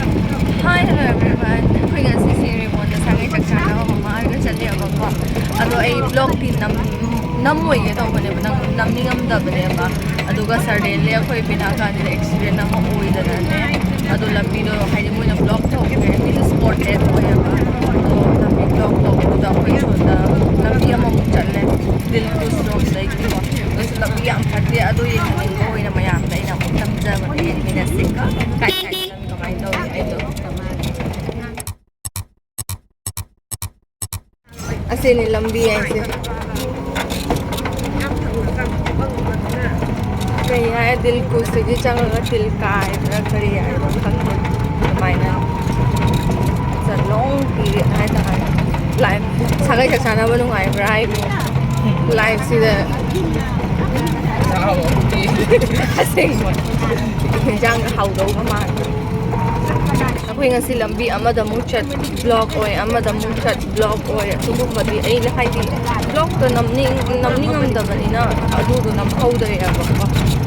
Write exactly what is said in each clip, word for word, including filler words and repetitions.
Hi, hello everyone. ꯑꯩꯈꯣꯏ ꯉꯁꯤꯁꯦ ꯔꯦꯃꯣꯟꯗ ꯁꯥꯒꯩ ꯆꯥꯛ ꯆꯥꯅꯕ ꯃꯃꯥ ꯍꯣꯏꯒ ꯆꯠꯂꯦꯕꯀꯣ꯫ ꯑꯗꯣ ꯑꯩ ꯕ꯭ꯂꯣꯒꯇꯤ ꯅꯝ ꯅꯝꯃꯣꯏꯒꯦ ꯇꯧꯕꯅꯦꯕ, ꯅꯪ ꯅꯝꯅꯤꯡꯉꯝꯗꯕꯅꯦꯕ꯫ ꯑꯗꯨꯒ ꯁꯗꯦꯟꯂꯤ ꯑꯩꯈꯣꯏ ꯕꯤꯅꯥ ꯒꯥꯟꯙꯤꯗ ꯑꯦꯛꯁꯤꯗꯦꯟ ꯑꯃ ꯑꯣꯏꯗꯅꯅꯦ, ꯑꯗꯣ ꯂꯝꯕꯤꯗꯣ ꯍꯥꯏꯗꯤ ꯃꯣꯏꯅ ꯕ꯭ꯂꯣꯛ ꯇꯧꯈ꯭ꯔꯦ, ꯃꯤꯁꯨ ꯁ꯭ꯄꯣꯠ ꯗꯦꯠ ꯑꯣꯏꯌꯦꯕ꯫ ꯑꯗꯣ ꯂꯝꯕꯤ ꯕ꯭ꯂꯣꯛ ꯇꯧꯕꯗꯨꯗ ꯑꯩꯈꯣꯏ ꯁꯣꯝꯗ ꯂꯝꯕꯤ ꯑꯃꯃꯨꯛ ꯆꯠꯂꯦ, ꯗꯤꯜ ꯈꯨꯁ ꯔꯣꯝꯗꯒꯤꯀꯣ꯫ ꯑꯗꯨꯁꯨ ꯂꯝꯕꯤ ꯌꯥꯝ ꯐꯠꯇꯦ꯫ ꯑꯗꯣ ꯌꯦꯡꯍꯟꯅꯤꯡꯕ ꯑꯣꯏꯅ ꯃꯌꯥꯝꯗ ꯑꯩꯅ ꯑꯃꯨꯛ ꯅꯝꯖꯕꯅꯦ, ꯌꯦꯡꯃꯤꯟꯅꯁꯦꯀꯣ꯫ ꯀꯥꯏ ꯀꯥꯏꯗ ꯀꯃꯥꯏꯅ ꯇꯧꯔꯤ ꯍꯥꯏꯗꯣ꯫ ꯑꯁꯤꯅꯤ ꯂꯝꯕꯤ ꯍꯥꯏꯁꯦ꯫ ꯀꯩ ꯍꯥꯏ, ꯗꯤꯜ ꯈꯨꯁꯇꯒꯤ ꯆꯪꯉꯒ ꯗꯤꯜ ꯀꯥꯏꯕ꯭ꯔꯥ ꯀꯔꯤ ꯍꯥꯏꯕ꯭ꯔꯥ ꯈꯪꯗꯦ꯫ ꯑꯗꯨꯃꯥꯏꯅ ꯆꯠꯂꯣꯡ ꯄꯤꯔꯦ ꯍꯥꯏꯇꯥꯔꯦ꯫ ꯂꯥꯏꯐ ꯁꯥꯒꯩ ꯆꯥꯛ ꯆꯥꯅꯕ ꯅꯨꯡꯉꯥꯏꯕ꯭ꯔꯥ ꯍꯥꯏꯕꯨ, ꯂꯥꯏꯐꯁꯤꯗ ꯑꯁꯦꯡꯕ ꯏꯟꯖꯥꯡꯒ ꯍꯥꯎꯗꯧꯕ ꯃꯥꯟꯗꯦ꯫ ꯑꯩꯈꯣꯏ ꯉꯁꯤ ꯂꯝꯕꯤ ꯑꯃꯗ ꯑꯃꯨꯛ ꯆꯠ, ꯕ꯭ꯂꯣꯛ ꯑꯣꯏ, ꯑꯃꯗ ꯑꯃꯨꯛ ꯆꯠ, ꯕ꯭ꯂꯣꯛ ꯑꯣꯏ꯫ ꯑꯗꯨꯒꯨꯝꯕꯗꯤ ꯑꯩꯅ ꯍꯥꯏꯗꯤ ꯕ꯭ꯂꯣꯛꯇꯣ ꯅꯝꯅꯤꯡ-, ꯅꯝꯅꯤꯡꯉꯝꯗꯕꯅꯤꯅ ꯑꯗꯨꯗꯣ ꯅꯝꯍꯧꯗ꯭ꯔꯦꯕꯀꯣ꯫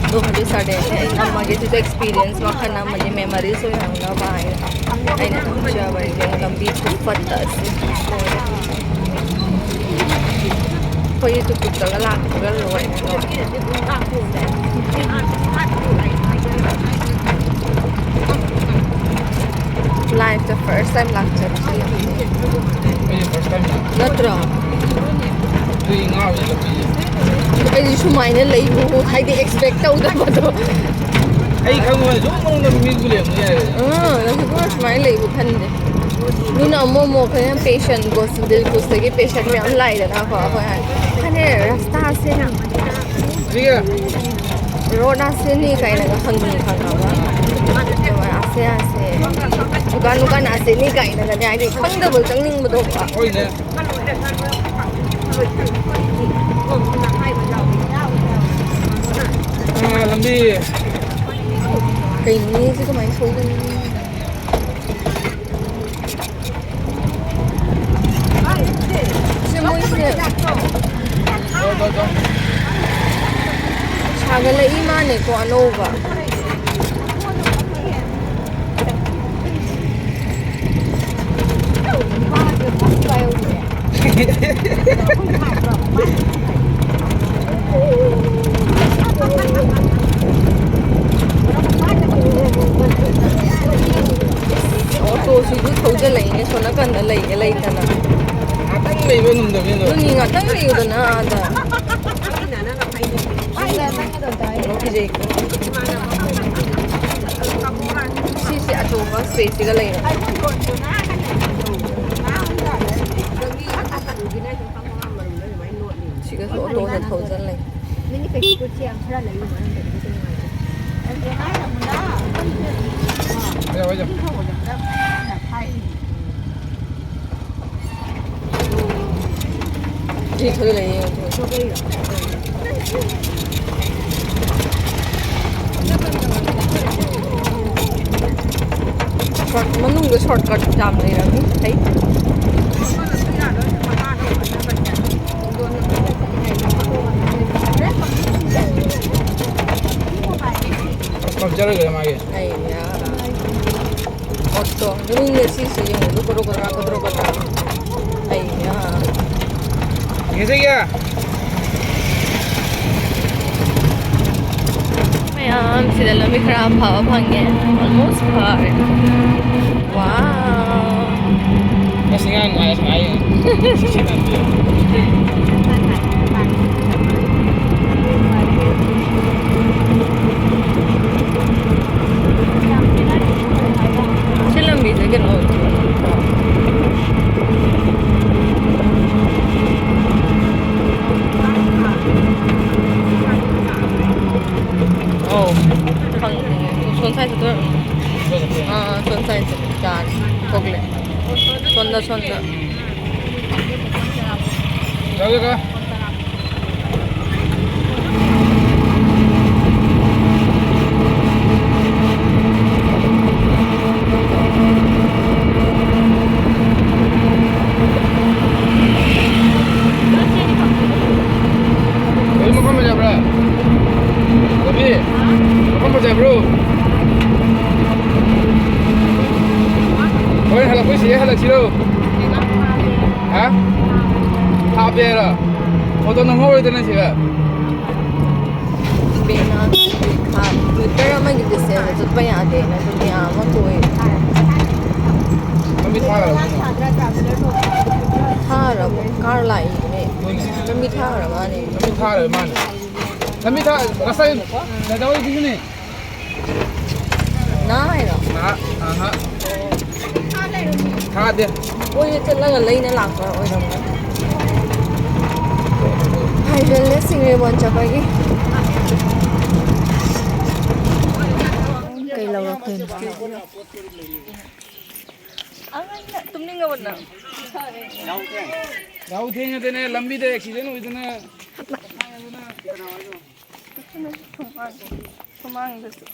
ꯑꯗꯣ ꯍꯧꯖꯤꯛ ꯁꯗꯦꯟꯂꯤ ꯑꯩ ꯅꯝꯃꯒꯦ꯫ ꯁꯤꯁꯨ ꯑꯦꯛꯁꯄꯤꯔꯤꯌꯦꯟꯁ ꯃꯈꯜ ꯑꯃꯅꯤ, ꯃꯦꯃꯣꯔꯤꯁ ꯑꯣꯏꯍꯧꯅꯕ ꯍꯥꯏꯅ ꯑꯩꯅ ꯅꯝꯖꯕꯅꯤ꯫ ꯂꯝꯕꯤ ꯈꯨꯐꯠꯇ ꯑꯁꯤ꯫ ꯑꯩꯈꯣꯏꯒꯤ ꯇꯨꯛ ꯇꯨꯛꯇꯒ ꯂꯥꯛꯄꯒ ꯂꯣꯏꯔꯦ꯫ ꯂꯥꯏꯐꯇ ꯐꯥꯔꯁ ꯇꯥꯏꯝ ꯂꯥꯛꯆꯕꯁꯦ꯫ ꯑꯩꯁꯨ ꯐꯥꯔꯁ ꯇꯥꯏꯝ ꯂꯥꯛꯄ꯫ ꯅꯠꯇ꯭ꯔꯣ? ꯑꯗꯨꯒꯤ ꯉꯥꯎꯔꯤ ꯂꯝꯕꯤꯁꯦ꯫ ꯑꯩꯗꯤ ꯁꯨꯃꯥꯏꯅ ꯂꯩꯕꯨ ꯍꯥꯏꯗꯤ ꯑꯦꯛꯁꯄꯦꯛ ꯇꯧꯗꯕꯗꯣ꯫ ꯑꯩ ꯈꯪꯕ ꯁꯨꯝ ꯃꯅꯨꯡꯗ ꯃꯤꯕꯨ ꯂꯩꯔꯝꯕ ꯌꯥꯏ꯫ ꯑꯥ, ꯅꯪꯁꯨ ꯄꯨꯔꯥ ꯁꯨꯃꯥꯏꯅ ꯂꯩꯕꯨ ꯈꯟꯗꯦ꯫ ꯑꯗꯨꯅ ꯑꯃꯨꯛ ꯑꯃꯨꯛ ꯑꯩꯈꯣꯏꯅ ꯄꯦꯁꯦꯟ ꯒꯣꯁ ꯗꯤꯜ ꯈꯨꯁꯇꯒꯤ ꯄꯦꯁꯦꯟ ꯃꯌꯥꯝ ꯂꯥꯛꯏꯗꯅꯀꯣ꯫ ꯑꯩꯈꯣꯏ ꯍꯥꯏ, ꯈꯟꯗꯦ, ꯔꯁꯇꯥꯁꯦ, ꯁꯤꯒ ꯔꯣꯗ ꯑꯁꯤꯅꯤ ꯀꯥꯏꯅꯒ ꯍꯪꯉꯤ ꯈꯪꯉꯕ? ꯑꯗꯨꯒ ꯑꯁꯦ ꯑꯁꯦ, ꯗꯨꯀꯥꯟ ꯗꯨꯀꯥꯟ ꯑꯁꯤꯅꯤ ꯀꯥꯏꯅꯒꯅꯦ, ꯍꯥꯏꯗꯤ ꯈꯪꯗꯕ ꯆꯪꯅꯤꯡꯕꯗꯣ꯫ ꯍꯣꯏꯅꯦ꯫ ꯑꯥ, ꯂꯝꯕꯤ꯫ ꯀꯩꯅꯣꯅꯦ, ꯁꯤ ꯀꯃꯥꯏꯅ ꯊꯧꯗꯣꯏꯅꯣ? ꯁꯤ ꯃꯣꯏꯁꯦ ꯁꯥꯒꯠꯂꯛꯏ ꯃꯥꯅꯦꯀꯣ, ꯑꯅꯧꯕ꯫ ꯁꯣꯝ ꯅꯥꯀꯟꯗ ꯂꯩꯒꯦ ꯂꯩꯇꯅ꯫ ꯉꯥꯛꯇꯪ ꯂꯩꯕ ꯉꯝꯗꯕꯅꯤꯅ꯫ ꯑꯗꯨꯅꯤ, ꯉꯥꯛꯇꯪ ꯂꯩꯌꯨꯗꯅ ꯑꯥꯗ꯫ ꯀꯤꯖꯩꯀꯣ꯫ ꯁꯤꯁꯦ ꯑꯆꯧꯕ space ꯁꯤꯒ ꯂꯩꯔꯦ꯫ ꯁꯤꯒꯁꯨ ꯑꯣꯇꯣꯁꯦ ꯊꯧꯖꯜꯂꯦ꯫ ꯅꯪꯒꯤ ꯄꯦꯇꯤꯀꯣꯠꯁꯦ ꯌꯥꯝ ꯈꯔ ꯂꯩꯌꯨ, ꯃꯔꯝꯗꯗꯤ ꯀꯩꯁꯨ ꯅꯨꯡꯉꯥꯏꯇꯦ꯫ ꯁꯤ ꯈꯔ ꯂꯩꯌꯦ꯫ Short, ꯃꯅꯨꯡꯗ shortcut ꯌꯥꯝ ꯂꯩꯔꯝꯃꯤ꯫ ꯐꯩ꯫ ꯀꯛꯆꯔꯒꯦ ꯃꯥꯒꯤ꯫ ꯑꯩꯌꯥ꯫ ꯑꯣꯇꯣ꯫ ꯃꯅꯨꯡꯗ ꯁꯤꯁꯤ ꯌꯦꯡꯉꯨ꯫ ꯀꯣꯗ꯭ꯔꯣ ꯀꯣꯗ꯭ꯔꯥ, ꯀꯣꯗ꯭ꯔꯣ ꯀꯣꯗ꯭ꯔꯥ꯫ ꯑꯩꯌꯥ꯫ ꯌꯦꯡꯁꯤꯒꯦ꯫ ꯃꯌꯥꯝ ꯁꯤꯗ ꯂꯝꯕꯤ ꯈꯔ ꯑꯐꯕ ꯐꯪꯉꯦ꯫ Almost ꯐꯔꯦ꯫ Wow꯫ ꯑꯁ, ꯉꯔꯥꯡ ꯅꯨꯡꯉꯥꯏ, ꯅꯨꯡꯉꯥꯏ꯫ ꯁꯤ ꯂꯝꯕꯤꯁꯦ ꯀꯩꯅꯣ ꯑꯣꯏꯗꯣꯏꯅꯦ꯫ ꯑꯧ, ꯈꯪꯉꯦ꯫ ꯁꯣꯝ side ꯆꯠꯇꯣꯏꯔꯣ? ꯑꯥ, ꯑꯥ, ꯁꯣꯝ side ꯆꯠ-, ꯌꯥꯔꯦ꯫ ꯊꯣꯛꯂꯦ꯫ ꯁꯣꯝꯗ, ꯁꯣꯝꯗ꯫ ꯌꯥꯎꯔꯦꯀꯣ꯫ ꯀꯔꯤ ꯃꯐꯝ ꯐꯖꯕ꯭ꯔꯥ? ꯂꯝꯕꯤ? ꯃꯐꯝ ꯐꯖꯕ꯭ꯔꯣ? ꯍꯣꯔꯦꯟ ꯍꯜꯂꯛꯄꯩ ꯁꯤꯗꯩ ꯍꯜꯂꯛꯁꯤꯔꯣ? ꯍꯥ? ꯍꯥꯞꯄꯦ ꯍꯥꯏꯔꯣ? ꯐꯣꯇꯣ ꯅꯝꯍꯧꯔꯣꯏꯗꯅ ꯁꯤꯗ? ꯕꯦꯅꯥ ꯈꯥ-, meter ꯑꯃꯒꯤ distance ꯆꯠꯄ ꯌꯥꯗꯦꯅ ꯗꯨꯅꯤꯌꯥ ꯑꯃ ꯊꯣꯛꯑꯦ꯫ ꯂꯝꯕꯤ ꯊꯥꯈ꯭ꯔꯕ? ꯊꯥꯈ꯭ꯔꯕ? ꯀꯥꯔ ꯂꯥꯛꯏꯅꯦ꯫ ꯍꯣꯏꯅꯦ꯫ ꯂꯝꯕꯤ ꯊꯥꯈ꯭ꯔ ꯃꯥꯅꯦ꯫ ꯂꯝꯕꯤ ꯊꯥꯈ꯭ꯔꯕ ꯃꯥꯅꯦ꯫ ꯂꯝꯕꯤ ꯊꯥ-, ꯉꯁꯥꯏ ꯗꯥꯗꯥ ꯍꯣꯏꯒꯤꯁꯨꯅꯦ꯫ ꯅꯥ ꯍꯥꯏꯔꯣ? ꯅꯥ, ꯑꯍꯥ꯫ ꯊꯥꯗꯦ꯫ ꯃꯣꯏꯁꯦ ꯆꯠꯂꯒ ꯂꯩꯅ ꯂꯥꯛꯄ ꯑꯣꯏꯔꯝꯒꯅꯤ꯫ ꯍꯥꯏꯖꯜꯂꯦ ꯁꯤꯡꯖꯃꯩ ꯆꯠꯄꯒꯤ꯫ ꯀꯩ ꯂꯧꯔꯛꯇꯣꯏꯅꯣ? ꯑꯉꯥꯡꯅ ꯇꯨꯝꯅꯤꯡꯉꯕꯣ ꯅꯪ? ꯌꯥꯍꯧ ꯊꯦꯡꯉꯗꯅꯦ, ꯂꯝꯕꯤꯗ ꯑꯦꯛꯁꯤꯗꯦꯟ ꯑꯣꯏꯗꯅ꯫ ꯁꯨꯃꯥꯡꯗꯁꯨ꯫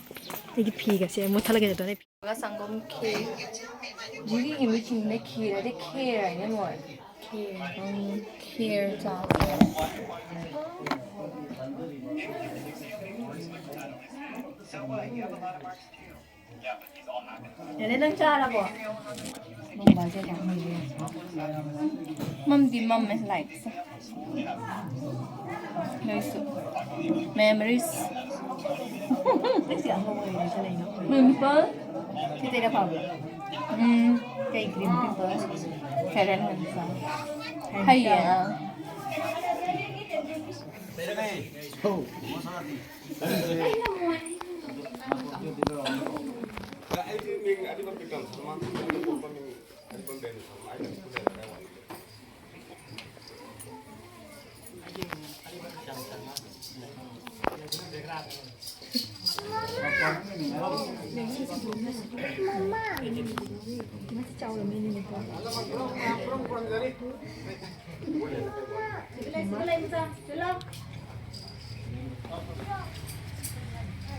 ꯑꯩꯒꯤ ꯐꯤꯒꯁꯦ ꯃꯨꯠꯊꯠꯂꯒꯦ ꯇꯧꯔꯦ꯫ ꯁꯪꯒꯣꯝ ꯈꯦꯔ꯫ ꯖꯤꯔꯤꯒꯤ ꯃꯤꯁꯤꯡꯅ ꯈꯦꯔ ꯍꯥꯏꯗꯤ ꯈꯦꯔ ꯍꯥꯏꯅ ꯂꯣꯏꯔꯦ꯫ ꯈꯦꯔ꯫ ꯎꯝ, ꯈꯦꯔ ꯆꯥꯁꯦ꯫ ꯅꯦꯅꯦ, ꯅꯪ ꯆꯥꯔꯕꯣ? ꯃꯝꯗꯤ ꯃꯝꯃꯦ ꯂꯥꯏꯠꯁꯦ꯫ ꯅꯣꯏꯁꯨ꯫ Memories꯫ Pimple꯫ ꯁꯤ ꯀꯩꯗ ꯐꯕ꯭ꯔꯣ? ꯎꯝ꯫ ꯀꯩ cream pimple? Fair and Handsome꯫ ꯍꯩꯌꯦ꯫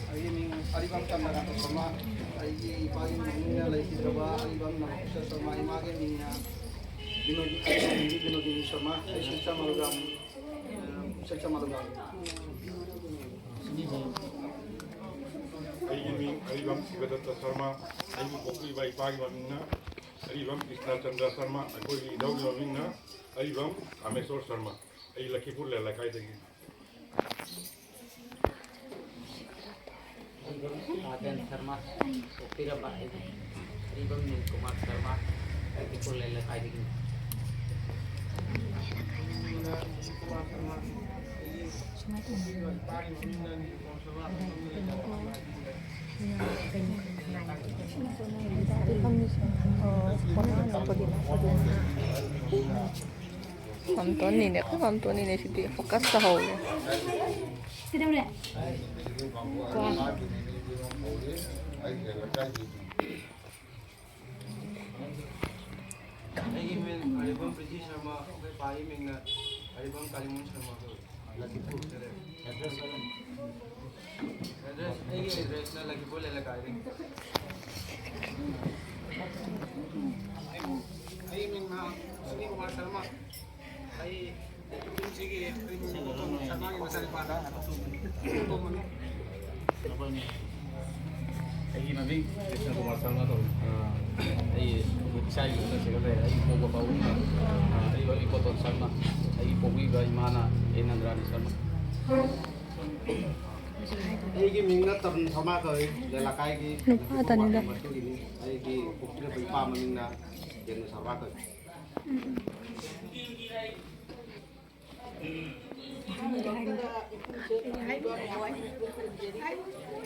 ꯑꯩꯒꯤ ꯃꯤꯡ ꯑꯔꯤꯕꯝ ꯆꯟꯗ꯭ꯔꯀꯥꯟꯇ ꯁꯔꯃ꯫ ꯑꯩꯒꯤ ꯏꯄꯥꯒꯤ ꯃꯃꯤꯡꯅ ꯂꯩꯈꯤꯗ꯭ꯔꯕ ꯑꯔꯤꯕꯝ ꯅꯕꯀꯤꯁꯟ ꯁꯔꯃ, ꯏꯃꯥꯒꯤ ꯃꯤꯡꯅ ꯕꯤꯅꯣꯗꯤ, ꯕꯤꯅꯣꯗꯤꯅꯤ ꯁꯔꯃ꯫ ꯑꯩ ꯁꯤꯜꯆꯔ ꯃꯔꯨꯒꯥꯡ, ꯁꯤꯜꯆꯔ ꯃꯔꯨꯒꯥꯡ꯫ ꯑꯩꯒꯤ ꯃꯤꯡ ꯑꯔꯤꯕꯝ ꯁꯤꯕꯗꯠꯇ ꯁꯔꯃ꯫ ꯑꯩꯕꯨ ꯄꯣꯛꯄꯤꯕ ꯏꯄꯥꯒꯤ ꯃꯃꯤꯡꯅ ꯑꯔꯤꯕꯝ ꯀ꯭ꯔꯤꯁꯅ ꯆꯟꯗ꯭ꯔ ꯁꯔꯃ꯫ ꯑꯩꯈꯣꯏꯒꯤ ꯏꯙꯧꯒꯤ ꯃꯃꯤꯡꯅ ꯑꯔꯤꯕꯝ ꯀꯥꯃꯦꯁꯣꯔ ꯁꯔꯃ꯫ ꯑꯩ ꯂꯛꯈꯤꯄꯨꯔ ꯂꯩꯀꯥꯏꯗꯒꯤ꯫ ꯑꯔꯤꯕꯝ ꯔꯥꯖꯦꯟ ꯁꯔꯃ, ꯄꯣꯛꯄꯤꯔꯝꯕ ꯑꯩꯕꯨ ꯑꯔꯤꯕꯝ ꯅꯤꯜ ꯀꯨꯃꯥꯔ ꯁꯔꯃ, ꯃꯝꯇꯣꯟꯅꯤꯅꯦ, ꯑꯩꯈꯣꯏ ꯃꯝꯇꯣꯟꯅꯤꯅꯦ, ꯁꯤꯗꯤ focus ꯇꯧꯍꯧꯔꯦ꯫ ꯀꯩꯗꯧꯔꯦ? ꯀ꯭ꯋꯥ꯫ ꯑꯩꯒꯤ ꯃꯤꯡ ꯑꯔꯤꯕꯝ ꯄ꯭ꯔꯤꯇꯤ ꯁꯔꯃ, ꯑꯩꯈꯣꯏ ꯄꯥꯒꯤ ꯃꯤꯡꯅ ꯑꯔꯤꯕꯝ ꯀꯥꯂꯤꯃꯣꯍꯟ ꯁꯔꯃ ꯀꯧꯏ꯫ ꯑꯦꯗ꯭ꯔꯦꯁ, ꯑꯩꯒꯤ ꯑꯦꯗ꯭ꯔꯦꯁꯅ ꯂꯈꯤꯄꯨꯔ ꯂꯩꯂꯀꯥꯏꯗꯒꯤ꯫ ꯑꯩꯒꯤ ꯃꯤꯡꯅ ꯁꯨꯅꯤꯜ ꯀꯨꯃꯥꯔ ꯁꯔꯃ꯫ ꯑꯩ ꯁꯤꯒꯤ ꯁꯔꯃꯥꯒꯤ ꯃꯆꯥꯅꯨꯄꯥꯗ ꯑꯇꯣꯝꯕꯅꯤ꯫ ꯑꯩꯒꯤ ꯃꯃꯤꯡ ꯀ꯭ꯔꯤꯁꯅ ꯀꯨꯃꯥꯔ ꯁꯔꯃ ꯀꯧꯏ꯫ ꯑ, ꯑꯩ ꯏꯁꯥꯒꯤ ꯃꯃꯤꯡ ꯁꯤꯒ ꯂꯩꯔꯦ꯫ ꯑꯩꯒꯤ ꯄꯣꯛꯄ ꯄꯥꯕꯨꯡꯅ, ꯑ, ꯑꯩ ꯃꯃꯤꯡ ꯀꯣꯇꯣꯟ ꯁꯔꯃ꯫ ꯑꯩꯒꯤ ꯄꯣꯛꯄꯤꯕ ꯏꯃꯥꯅ ꯑꯦ ꯅꯟꯗ꯭ꯔꯥꯅꯤ ꯁꯔꯃ꯫ ꯑꯩꯒꯤ ꯃꯤꯡꯅ ꯇꯔꯨꯟ ꯁꯔꯃ ꯀꯧꯏ꯫ ꯂꯩꯂꯀꯥꯏꯒꯤ ꯅꯨꯄꯥ ꯇꯅꯤꯗ꯫ ꯃꯇꯨꯒꯤꯅꯤ꯫ ꯑꯩꯒꯤ ꯄꯣꯛꯄꯤꯔꯛꯄ ꯏꯄꯥ ꯃꯃꯤꯡꯅ ꯀꯦꯟꯗ꯭ꯔ ꯁꯔꯃ ꯀꯧꯏ꯫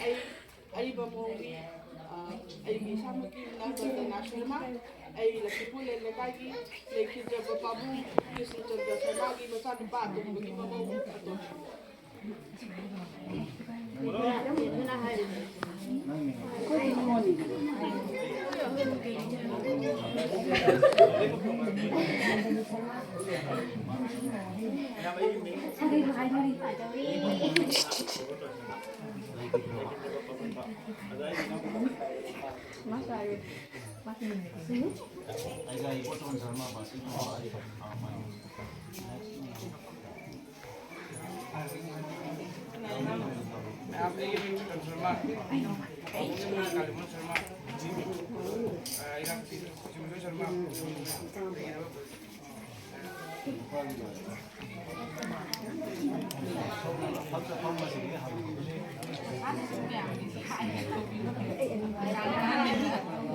ꯑꯩ ꯑꯔꯤꯕ ꯃꯑꯣꯡꯒꯤ, ꯑ, ꯑꯩꯒꯤ ꯏꯁꯥꯃꯛꯀꯤ ꯏꯃꯤꯡꯅ ꯕꯟꯗꯅꯥ ꯁꯔꯃ, ꯑꯩ ꯂꯛꯈꯤꯄꯨꯔ ꯂꯩꯂꯀꯥꯏꯒꯤ ꯂꯩꯈꯤꯗ꯭ꯔꯕ ꯄꯥꯕꯨꯡ ꯀ꯭ꯔꯤꯁꯅꯆꯟꯗ꯭ꯔ ꯁꯔꯃꯒꯤ ꯃꯆꯥꯅꯨꯄꯥ ꯑꯇꯣꯝꯕꯒꯤ ꯃꯃꯧ ꯑꯇꯣꯝꯕꯤ꯫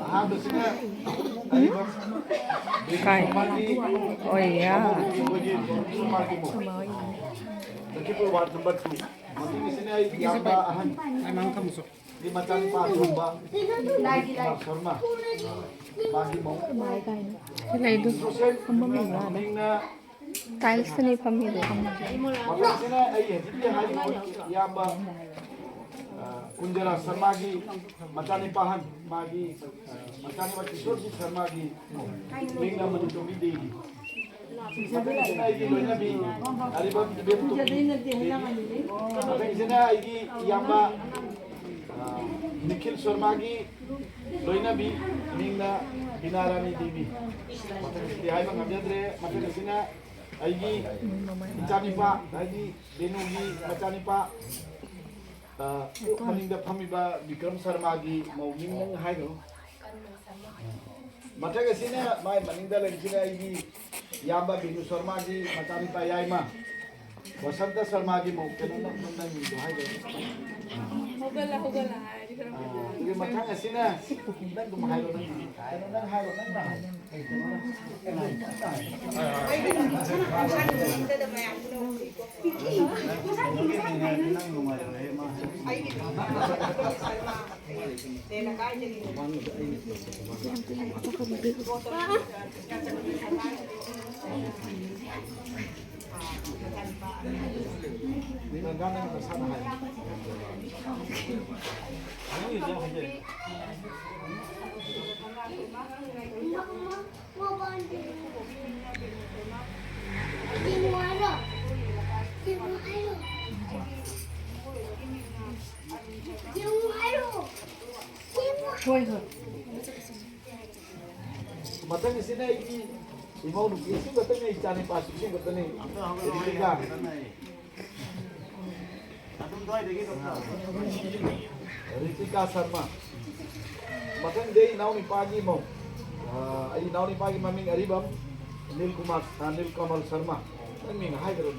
ꯑꯍꯥꯟꯕꯁꯤꯅ ꯀꯥꯏ? ꯑꯣꯏꯌꯥ꯫ ꯂꯛꯈꯤꯄꯨꯔ ꯋꯥꯔꯗ ꯅꯝꯕꯔ ꯇꯨ꯫ ꯃꯁꯤꯒꯤꯁꯤꯅ ꯑꯩ ꯏꯌꯥꯝꯕ ꯑꯍꯟ ꯒꯤ ꯃꯆꯥꯅꯨꯄꯥ ꯑꯇꯣꯝꯕ ꯁꯔꯃ꯫ ꯃꯥꯒꯤ ꯃꯧ꯫ ꯁꯤ ꯂꯩꯗꯨ ꯐꯝꯐꯝ ꯂꯩꯕ꯭ꯔꯥ? ꯃꯤꯡꯅ ꯇꯥꯏꯜꯁꯇꯅꯤ ꯐꯝꯃꯤꯗꯣ꯫ ꯃꯐꯝꯁꯤꯅ ꯑꯩ ꯍꯧꯖꯤꯛꯀꯤ ꯍꯥꯏꯔꯤꯕ ꯏꯌꯥꯝꯕ, ꯑ, ꯀꯨꯟꯖꯔꯥ ꯁꯔꯃꯥꯒꯤ ꯃꯆꯥꯅꯤꯄꯥ ꯑꯍꯟ, ꯃꯥꯒꯤ, ꯑ, ꯃꯆꯥꯅꯤꯄꯥ ꯀꯤꯁꯣꯔꯖꯤꯠ ꯁꯔꯃꯥꯒꯤ ꯃꯤꯡꯅ ꯃꯅꯤꯇꯣꯝꯕꯤ ꯗꯦꯕꯤ꯫ ꯃꯊꯪꯁꯤꯅ ꯑꯩꯒꯤ ꯂꯣꯏꯅꯕꯤ ꯑꯔꯤꯕꯝ ꯏꯕꯦꯝꯇꯣꯝꯕꯤ ꯗꯦꯕꯤ꯫ ꯃꯊꯪꯁꯤꯅ ꯑꯩꯒꯤ ꯏꯌꯥꯝꯕ, ꯑ, ꯅꯤꯈꯤꯜ ꯁꯔꯃꯥꯒꯤ ꯂꯣꯏꯅꯕꯤ ꯃꯤꯡꯅ ꯕꯤꯅꯥꯔꯥꯅꯤ ꯗꯦꯕꯤ꯫ ꯃꯊꯪꯁꯤꯗꯤ ꯍꯥꯏꯕ ꯉꯝꯖꯗ꯭ꯔꯦ꯫ ꯃꯊꯪꯁꯤꯅ ꯑꯩꯒꯤ ꯏꯆꯥꯅꯤꯄꯥ, ꯍꯥꯏꯗꯤ ꯕꯦꯅꯨꯒꯤ ꯃꯆꯥꯅꯤꯄꯥ, ꯑ, ꯃꯅꯤꯡꯗ ꯐꯝꯃꯤꯕ ꯕꯤꯀ꯭ꯔꯝ ꯁꯔꯃꯥꯒꯤ ꯃꯧ ꯃꯤꯡ ꯅꯪ ꯍꯥꯏꯈ꯭ꯔꯣ꯫ ꯃꯊꯪ ꯑꯁꯤꯅ ꯃꯥꯏ ꯃꯅꯤꯡꯗ ꯂꯩꯔꯤꯁꯤꯅ ꯑꯩꯒꯤ ꯏꯌꯥꯝꯕ ꯕꯤꯅꯨ ꯁꯔꯃꯥꯒꯤ ꯃꯆꯥꯅꯤꯄꯥ ꯌꯥꯏꯃ ꯋꯁꯟꯇ ꯁꯔꯃꯥꯒꯤ ꯃꯧ꯫ ꯀꯩꯅꯣ ꯅꯪ, ꯅꯪ ꯃꯤꯡꯗꯣ ꯍꯥꯏꯈ꯭ꯔꯣ꯫ ꯍꯧꯒꯠꯂ ꯍꯧꯒꯠꯂ ꯍꯥꯏꯔꯗꯤ ꯈꯔ ꯐꯖꯔꯦ꯫ ꯑꯗꯨꯒꯤ ꯃꯊꯪ ꯑꯁꯤꯅ ꯅꯪ ꯑꯗꯨꯝ ꯍꯥꯏꯔꯣ, ꯅꯪ ꯀꯩꯅꯣ ꯅꯪ ꯍꯥꯏꯔꯣ, ꯅꯪ ꯍꯥꯏꯔꯣ꯫ ꯍꯣꯏ, ꯍꯣꯏ꯫ ꯃꯊꯪ ꯑꯁꯤꯅ ꯑꯩꯒꯤ ꯏꯃꯧ ꯅꯨꯄꯤ ꯑꯁꯤ ꯈꯛꯇꯅꯤ, ꯏꯆꯥ ꯅꯤꯄꯥꯁꯨ ꯑꯁꯤ ꯈꯛꯇꯅꯤ꯫ ꯔꯤꯇꯤꯀꯥ꯫ ꯔꯤꯇꯤꯀꯥ ꯁꯔꯃ꯫ ꯃꯊꯪꯗꯤ ꯑꯩ ꯏꯅꯥꯎ ꯅꯤꯄꯥꯒꯤ ꯃꯧ꯫ ꯑ, ꯑꯩ ꯏꯅꯥꯎ ꯅꯤꯄꯥꯒꯤ ꯃꯃꯤꯡ ꯑꯔꯤꯕꯝ ꯅꯤꯜ ꯀꯨꯃꯥꯔ, ꯑ, ꯅꯤꯜ ꯀꯃꯜ ꯁꯔꯃ꯫ ꯅꯪ ꯃꯤꯡ ꯍꯥꯏꯗ꯭ꯔꯣ?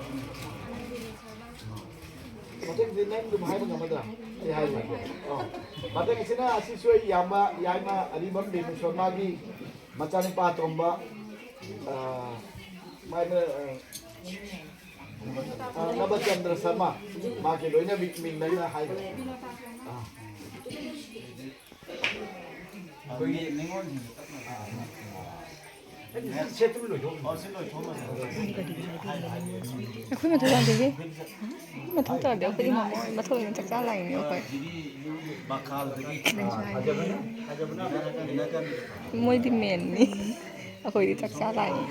ꯃꯊꯪꯗꯤ ꯅꯪ ꯑꯗꯨꯝ ꯍꯥꯏꯕ ꯉꯝꯃꯗ꯭ꯔꯥ? ꯑꯩ ꯍꯥꯏꯔꯣꯏꯒꯦ꯫ ꯑꯣ꯫ ꯃꯊꯪ ꯑꯁꯤꯅ, ꯑꯁꯤꯁꯨ ꯑꯩ ꯏꯌꯥꯝꯕ, ꯌꯥꯏꯃ ꯑꯔꯤꯕꯝ ꯕꯤꯅꯨ ꯁꯔꯃꯥꯒꯤ ꯃꯆꯥꯅꯨꯄꯥ ꯑꯇꯣꯝꯕ, ꯑ, ꯃꯥꯏꯅ, ꯑ, ꯑ, ꯅꯕꯆꯟꯗ꯭ꯔ ꯁꯔꯃ, ꯃꯥꯒꯤ ꯂꯣꯏꯅꯕꯤ ꯃꯤꯡ ꯅꯪꯅ ꯍꯥꯏꯈ꯭ꯔꯦ꯫ ꯑ꯫ ꯑꯩꯈꯣꯏꯒꯤ ꯅꯤꯉꯣꯜꯁꯤꯡꯁꯦ ꯇꯞꯅ ꯇꯞꯅ꯫ ꯑꯩꯗꯤ ꯁꯤ ꯁꯦꯠꯇꯨꯝ ꯂꯣꯏꯊꯣꯛ-, ꯑꯣ, ꯁꯤ ꯂꯣꯏꯊꯣꯛꯑꯝꯃꯁꯦ꯫ ꯑꯩꯈꯣꯏ ꯃꯊꯧ ꯇꯥꯗꯦꯍꯦ꯫ ꯑꯩꯈꯣꯏ ꯃꯊꯧ ꯇꯥꯗꯦ꯫ ꯑꯩꯈꯣꯏꯗꯤ ꯃꯃꯣꯏ ꯃꯊꯧ ꯑꯣꯏꯅ ꯆꯥꯛ ꯆꯥ ꯂꯥꯛꯏꯅꯦ ꯑꯩꯈꯣꯏ꯫ ꯃꯈꯥꯗꯒꯤ ꯅꯪꯁꯨ ꯍꯥꯏꯗꯦ꯫ ꯍꯥꯏꯖꯕꯅ, ꯍꯥꯏꯖꯕꯅ ꯀꯩꯅꯣ ꯀꯟ-, ꯃꯣꯏꯗꯤ ꯃꯦꯟꯅꯤ꯫ ꯑꯩꯈꯣꯏꯗꯤ ꯆꯥꯛ ꯆꯥ ꯂꯥꯛꯏꯅꯦ꯫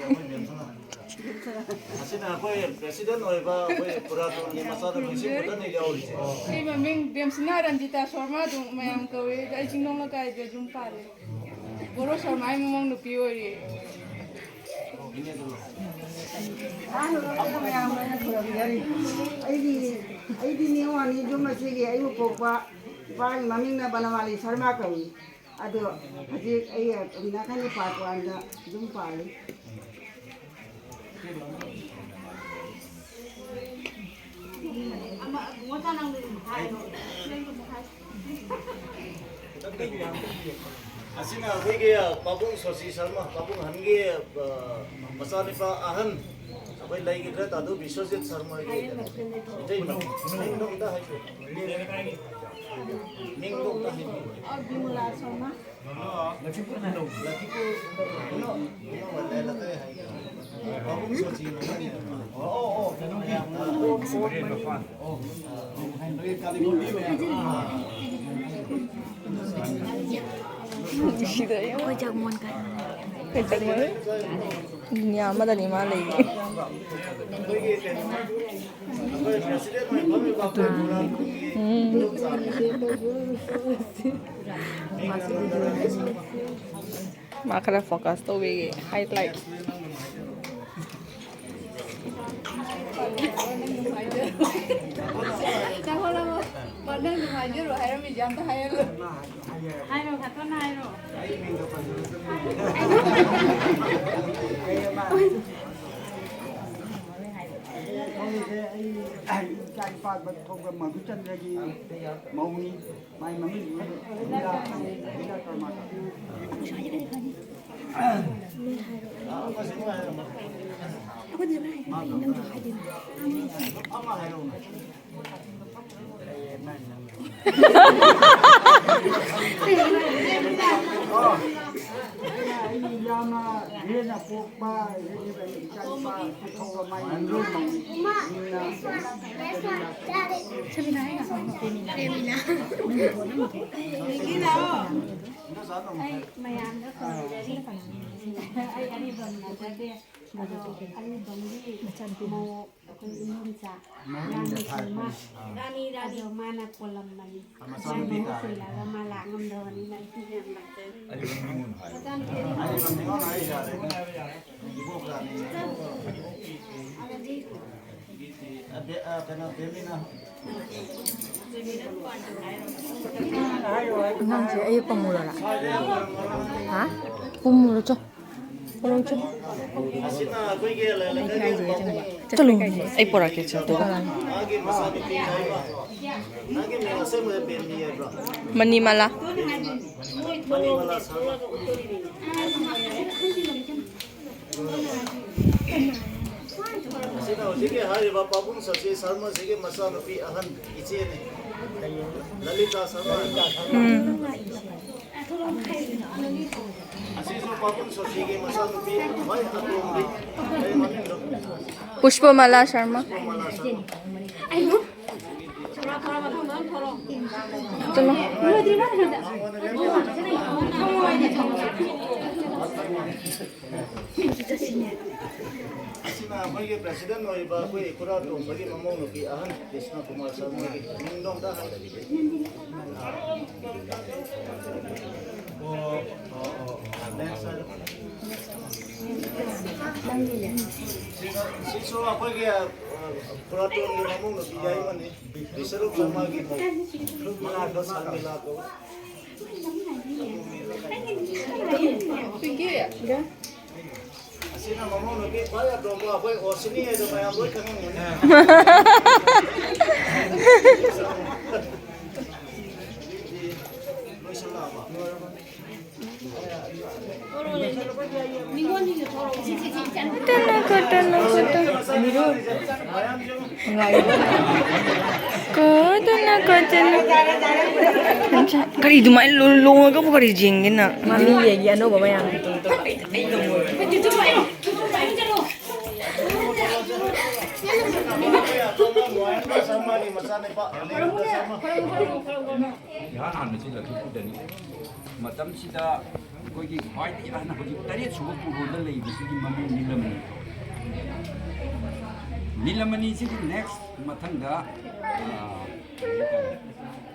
ꯑꯁꯤꯅ ꯑꯩꯈꯣꯏ ꯄ꯭ꯔꯦꯁꯤꯗꯦꯟ ꯑꯣꯏꯕ ꯑꯩꯈꯣꯏ ꯄꯨꯔꯥꯇꯣꯟꯒꯤ ꯃꯆꯥꯅꯨꯄꯤꯁꯤ ꯈꯛꯇꯅꯤ ꯌꯥꯎꯔꯤꯁꯦ꯫ ꯑꯩ ꯃꯃꯤꯡ ꯕꯦꯝꯁꯤꯅꯥ ꯔꯟꯖꯤꯇꯥ ꯁꯣꯔꯃꯥ ꯑꯗꯨꯝ ꯃꯌꯥꯝ ꯀꯧꯏ꯫ ꯑꯗꯣ ꯑꯩ ꯆꯤꯡꯅꯨꯡ ꯂꯩꯀꯥꯏꯗ ꯌꯨꯝ ꯄꯥꯜꯂꯦ꯫ ꯕꯣꯔꯣ ꯁꯣꯔꯃꯥꯒꯤ ꯃꯃꯧ ꯅꯨꯄꯤ ꯑꯣꯏꯔꯤ꯫ ꯑꯍꯥꯟꯕꯗ ꯃꯌꯥꯝ ꯑꯣꯏꯅ ꯈꯨꯔꯨꯝꯖꯔꯤ꯫ ꯑꯩꯒꯤ, ꯑꯩꯗꯤ ꯅꯤꯉꯣꯜꯅꯤ꯫ ꯌꯨꯝ ꯑꯁꯤꯒꯤ ꯑꯩꯕꯨ ꯄꯣꯛꯄ ꯏꯄꯥꯒꯤ ꯃꯃꯤꯡꯅ ꯕꯅꯋꯥꯂꯤ ꯁꯔꯃꯥ ꯀꯧꯏ꯫ ꯑꯗꯣ ꯍꯧꯖꯤꯛ ꯑꯩ ꯅꯥꯀꯟꯒꯤ ꯄꯥꯔꯠ ꯋꯥꯟꯗ ꯌꯨꯝ ꯄꯥꯜꯂꯤ꯫ ꯑꯁꯤꯅ ꯑꯩꯈꯣꯏꯒꯤ ꯄꯥꯕꯨꯡ ꯁꯣꯁꯤ ꯁꯔꯃ, ꯄꯥꯕꯨꯡ ꯑꯍꯟꯒꯤ, ꯑ, ꯃꯆꯥꯅꯨꯄꯥ ꯑꯍꯟ ꯑꯩꯈꯣꯏ ꯂꯩꯈꯤꯗ꯭ꯔꯦ, ꯇꯥꯗꯨ ꯕꯤꯁ꯭ꯋꯖꯤꯠ ꯁꯔꯃꯒꯤ ꯏꯇꯩꯃ꯫ ꯃꯤꯡꯗꯣ ꯑꯝꯇ ꯍꯥꯏꯕꯤꯌꯨ꯫ ꯃꯤꯡꯗꯣ ꯑꯝꯇ ꯍꯥꯏꯕꯤꯌꯨ꯫ ꯑ, ꯕꯤꯃꯂꯥ ꯁꯔꯃ꯫ ꯅꯨꯡꯁꯤꯗ꯭ꯔꯥ ꯌꯦꯡꯉꯣ꯫ ꯑꯩꯈꯣꯏ ꯖꯒꯃꯣꯟ ꯀꯥꯏ꯫ ꯑꯩꯈꯣꯏ ꯖꯒꯃꯣꯟ꯫ ꯗꯨꯅꯤꯌꯥ ꯑꯃꯗꯅꯤ ꯃꯥ ꯂꯩꯔꯤ꯫ ꯎꯝ꯫ ꯃꯥ ꯈꯔ ꯐꯣꯀꯁ ꯇꯧꯕꯤꯒꯦ꯫ ꯍꯥꯏꯂꯥꯏꯠ꯫ ꯅꯪ ꯍꯣꯠꯅꯕ, ꯅꯪ ꯅꯨꯡꯉꯥꯏꯖꯔꯣ ꯍꯥꯏꯔꯝꯃꯤꯁꯦ ꯑꯝꯇ ꯍꯥꯏꯍꯜꯂꯣ꯫ ꯍꯥꯏꯔꯣ, ꯈꯇꯅ ꯍꯥꯏꯔꯣ꯫ ꯃꯧꯁꯦ ꯑꯩ ꯏꯆꯥ ꯅꯨꯄꯥ ꯊꯣꯛꯄ ꯃꯙꯨꯆꯟꯗ꯭ꯔꯒꯤ ꯃꯧꯅꯤ꯫ ꯃꯥꯏ ꯃꯃꯤꯡ ꯂꯤꯂꯥ, ꯂꯤꯂꯥ ꯀꯔꯃꯥꯀꯔ꯫ ꯑꯩꯈꯣꯏꯗꯤ ꯑꯗꯨꯝ ꯍꯥꯏꯗꯤ ꯅꯪꯁꯨ ꯍꯥꯏꯗꯤ ꯑꯩ ꯏꯌꯥꯝꯕ ꯍꯦꯟꯅ ꯄꯣꯛꯄ ꯏꯆꯥꯅꯨꯄꯥ ꯄꯨꯊꯣꯛꯄ ꯃꯥꯏ ꯁꯦꯃꯤꯅꯥꯔ ꯍꯥꯏꯅ ꯄꯦꯃꯤꯅꯥ꯫ ꯄꯦꯃꯤꯅꯥ꯫ ꯑꯩ ꯃꯌꯥꯝꯗ ꯈꯪꯖꯔꯤ꯫ ꯑꯩ ꯑꯔꯤꯕꯝ ꯅꯠꯆꯗꯦ꯫ ꯑꯗꯣ ꯑꯔꯤꯕꯝꯒꯤ ꯃꯆꯥꯅꯨꯄꯤ ꯃꯧ ꯑꯩꯈꯣꯏ ꯏꯃꯨꯡ ꯆꯥ ꯔꯥꯅꯤ ꯁꯤꯡꯃ꯫ ꯔꯥꯅꯤ, ꯔꯥꯅꯤ꯫ ꯑꯗꯣ ꯃꯥꯅ ꯀꯣꯜꯂꯝꯕꯅꯤ꯫ ꯃꯥꯅ ꯃꯍꯨꯠ ꯁꯤꯜꯂꯒ ꯃꯥ ꯂꯥꯛ ꯉꯝꯗꯕꯅꯤꯅ ꯑꯩ ꯌꯥꯝ ꯂꯥꯛꯆꯔꯤ꯫ ꯃꯆꯥꯅꯨꯄꯤ ꯑꯔꯤꯕꯝ꯫ ꯑꯉꯥꯡꯁꯦ ꯑꯌꯦꯛꯄ ꯃꯨꯔꯣꯔꯥ? ꯍꯥ? ꯄꯨꯝ ꯃꯨꯔꯣ ꯆꯣ꯫ ꯄꯨꯔꯣ ꯆꯣ꯫ ꯆꯠꯂꯨ, ꯑꯩ ꯄꯣꯔꯛꯀꯦ ꯆꯣ, ꯑꯗꯨꯒ꯫ ꯃꯅꯤꯃꯥꯂꯥ꯫ ꯑꯁꯤꯅ ꯍꯧꯖꯤꯛꯀꯤ ꯍꯥꯏꯔꯤꯕ ꯄꯥꯕꯨꯡ ꯁꯁꯤ ꯁꯔꯃꯁꯤꯒꯤ ꯃꯆꯥꯅꯨꯄꯤ ꯑꯍꯟ ꯏꯆꯦꯅꯤ, ꯂꯂꯤꯇꯥ ꯁꯔꯃ꯫ ꯎꯝ꯫ ꯑꯁꯤꯁꯨ ꯄꯥꯕꯨꯡ ꯁꯁꯤꯒꯤ ꯃꯆꯥꯅꯨꯄꯤ ꯈ꯭ꯋꯥꯏ ꯑꯇꯣꯝꯕꯤ꯫ ꯀꯔꯤ ꯃꯃꯤꯡꯗꯣ? ꯄꯨꯁꯄꯃꯥꯂꯥ ꯁꯔꯃ꯫ ꯄꯨꯁꯄꯃꯥꯂꯥ ꯁꯔꯃ꯫ ꯆꯠꯂꯣ꯫ ꯑꯁꯤꯅ ꯑꯩꯈꯣꯏꯒꯤ ꯄ꯭ꯔꯦꯁꯤꯗꯦꯟ ꯑꯣꯏꯔꯤꯕ ꯑꯩꯈꯣꯏ ꯏꯈꯨꯔꯥ ꯇꯣꯝꯕꯒꯤ ꯃꯃꯧ ꯅꯨꯄꯤ ꯑꯍꯟ ꯀ꯭ꯔꯤꯁꯅ ꯀꯨꯃꯥꯔ ꯁꯔꯃꯒꯤ ꯃꯤꯡꯗꯣ ꯑꯝꯇ ꯍꯥꯏꯕꯤꯒꯦ꯫ ꯑꯣ, ꯑꯣ, ꯑꯣ, ꯑꯣ, next ꯍꯥꯏꯔꯣ꯫ ꯁꯤꯁꯨ ꯑꯩꯈꯣꯏꯒꯤ, ꯑ, ꯈꯨꯔꯥꯇꯣꯟꯒꯤ ꯃꯃꯧ ꯅꯨꯄꯤ ꯌꯥꯏꯃꯅꯤ꯫ ꯕꯤꯁꯔꯨꯞ ꯁꯔꯃꯒꯤ ꯃꯧ꯫ ꯃꯅꯥꯛꯇ ꯁꯔꯃꯤꯂꯥ ꯀꯧꯏ꯫ ꯑꯁꯤꯅ ꯃꯃꯧ ꯅꯨꯄꯤ ꯈ꯭ꯋꯥꯏ ꯑꯇꯣꯝꯕ ꯑꯩꯈꯣꯏ ꯑꯣꯁꯤꯅꯤ ꯍꯥꯏꯗꯣ ꯃꯌꯥꯝ ꯂꯣꯏ ꯈꯪꯉꯝꯒꯅꯤ꯫ ꯂꯣꯏꯁꯜꯂꯛꯑꯕ? ꯀꯣꯇꯅ ꯀꯣꯇꯅ꯫ ꯀꯣꯇꯅ ꯀꯣꯇꯅ꯫ ꯀꯔꯤ ꯑꯗꯨꯃꯥꯏꯅ ꯂꯣ-, ꯂꯣꯡꯉꯒꯕꯨ ꯀꯔꯤ ꯌꯦꯡꯒꯦꯅ? ꯃꯃꯤ ꯌꯦꯡꯒꯦ ꯑꯅꯧꯕ ꯃꯌꯥꯝ꯫ ꯏꯍꯥꯟ ꯍꯥꯟꯕꯁꯤ ꯂꯛꯈꯤꯄꯨꯔꯗꯅꯤ꯫ ꯃꯇꯝꯁꯤꯗ ꯑꯩꯈꯣꯏꯒꯤ ꯈ꯭ꯋꯥꯏꯗꯒꯤ ꯑꯍꯟ, ꯍꯧꯖꯤꯛ ꯇꯔꯦꯠ ꯁꯨꯕ ꯀꯣꯔꯣꯟꯗ ꯂꯩꯕꯁꯤꯒꯤ ꯃꯃꯤꯡ ꯅꯤꯂꯃꯅꯤ꯫ ꯅꯤꯂꯃꯅꯤꯁꯤꯒꯤ next ꯃꯊꯪꯗ, ꯑꯥ,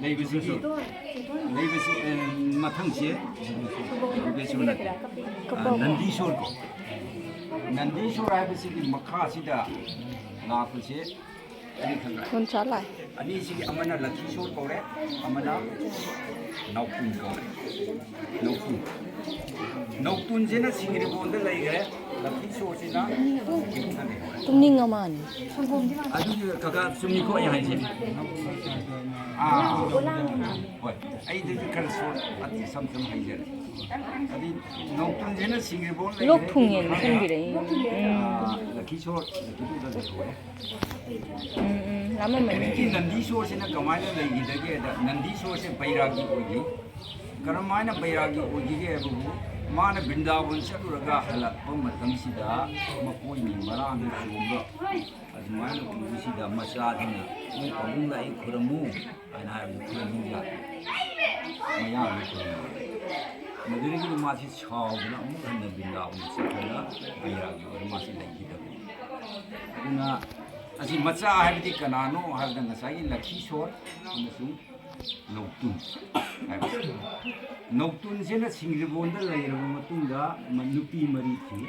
ꯂꯩꯕꯁꯤꯒꯤ, ꯂꯩꯕꯁꯤ, ꯑ, ꯃꯊꯪꯁꯦ ꯌꯣꯒꯦꯁꯣꯔ ꯅꯠꯇꯦ꯫ ꯑ, ꯅꯟꯗꯤꯁꯣꯔ ꯀꯣ꯫ ꯅꯟꯗꯤꯁꯣꯔ ꯍꯥꯏꯕꯁꯤꯒꯤ ꯃꯈꯥꯁꯤꯗ ꯂꯥꯛꯄꯁꯦ ꯑꯅꯤꯈꯛ ꯂꯥꯛꯑꯦ꯫ ꯑꯅꯤꯁꯤꯒꯤ ꯑꯃꯅ ꯂꯛꯈꯤꯁꯣꯔ ꯀꯧꯔꯦ, ꯑꯃꯅ ꯅꯥꯎꯄꯨꯟ ꯀꯧꯔꯦ꯫ ꯅꯥꯎꯄꯨꯟ꯫ ꯅꯥꯎꯄꯨꯟꯁꯤꯅ ꯁꯤꯡꯒ꯭ꯔꯤꯕꯣꯟꯗ ꯂꯩꯈ꯭ꯔꯦ, ꯂꯛꯈꯤꯁꯣꯔꯁꯤꯅ ꯌꯨꯝꯗ ꯂꯩꯍꯧꯔꯦ꯫ ꯇꯨꯝꯅꯤꯡꯉ ꯃꯥꯜꯂꯦ꯫ ꯑꯗꯨꯗꯤ ꯀꯀꯥ ꯆꯨꯝꯃꯤꯀꯣ ꯑꯩ ꯍꯥꯏꯁꯦ? ꯑꯥ꯫ ꯍꯣꯏ꯫ ꯑꯩꯗꯁꯨ ꯈꯔ ꯁꯣꯔꯠ ꯑꯇꯤ ꯁꯝ ꯁꯝ ꯍꯩꯖꯔꯦ꯫ ꯑꯗꯤ ꯅꯥꯎꯄꯨꯟꯁꯤꯅ ꯁꯤꯡꯒ꯭ꯔꯤꯕꯣꯟ ꯂꯩꯈ꯭ꯔꯦ꯫ ꯂꯣꯛ ꯊꯨꯡꯉꯦꯅ ꯊꯨꯡꯕꯤꯔꯛꯏ꯫ ꯎꯝ꯫ ꯑꯥ, ꯂꯛꯈꯤꯁꯣꯔ, ꯂꯛꯈꯤꯁꯣꯔꯗ ꯂꯩꯍꯧꯔꯦ꯫ ꯎꯝ, ꯎꯝ, ꯂꯥꯝꯃꯝꯃꯅꯤ꯫ ꯍꯧꯖꯤꯛꯀꯤ ꯅꯟꯗꯤꯁꯣꯔꯁꯤꯅ ꯀꯃꯥꯏꯅ ꯂꯩꯈꯤꯗꯒꯦꯗ, ꯅꯟꯗꯤꯁꯣꯔꯁꯦ ꯕꯩꯔꯥꯒꯤ ꯑꯣꯏꯈꯤ꯫ ꯀꯔꯝꯍꯥꯏꯅ ꯕꯩꯔꯥꯒꯤ ꯑꯣꯏꯈꯤꯒꯦ ꯍꯥꯏꯕꯕꯨ, ꯃꯥꯅ ꯕ꯭ꯔꯤꯟꯗꯥꯕꯟ ꯆꯠꯂꯨꯔꯒ ꯍꯜꯂꯛꯄ ꯃꯇꯝꯁꯤꯗ ꯃꯀꯣꯏ ꯃꯤ ꯃꯔꯥꯡꯗ ꯆꯣꯡꯕ ꯑꯗꯨꯃꯥꯏꯅ ꯎꯕꯁꯤꯗ ꯃꯆꯥꯁꯤꯡꯅ, "ꯅꯣꯏ ꯄꯥꯕꯨꯡ ꯂꯥꯛꯏ, ꯈꯨꯔꯝꯃꯨ" ꯍꯥꯏꯅ ꯍꯥꯏꯕꯗ ꯈꯨꯔꯝꯃꯨ ꯂꯥꯛꯏ꯫ ꯃꯌꯥꯝꯅ ꯈꯨꯔꯨꯝꯕ꯫ ꯃꯗꯨꯗꯒꯤꯗꯤ ꯃꯥꯁꯤ ꯁꯥꯎꯗꯅ ꯑꯃꯨꯛ ꯍꯟꯅ ꯕ꯭ꯔꯤꯟꯗꯥꯕꯟꯗ ꯆꯠꯂꯒ ꯕꯩꯔꯥꯒꯤ ꯑꯣꯏꯅ ꯃꯥꯁꯤ ꯂꯩꯈꯤꯗꯕꯅꯤ꯫ ꯑꯗꯨꯅ ꯑꯁꯤ ꯃꯆꯥ ꯍꯥꯏꯕꯗꯤ ꯀꯅꯥꯅꯣ ꯍꯥꯏꯕꯗ ꯉꯁꯥꯏꯒꯤ ꯂꯛꯈꯤꯁꯣꯔ ꯑꯃꯁꯨꯡ ꯅꯧꯇꯨꯟ ꯍꯥꯏꯕꯁꯤ꯫ ꯅꯧꯇꯨꯟꯁꯤꯅ ꯁꯤꯡꯖꯕꯣꯟꯗ ꯂꯩꯔꯕ ꯃꯇꯨꯡꯗ ꯃ-, ꯅꯨꯄꯤ ꯃꯔꯤ ꯊꯤ꯫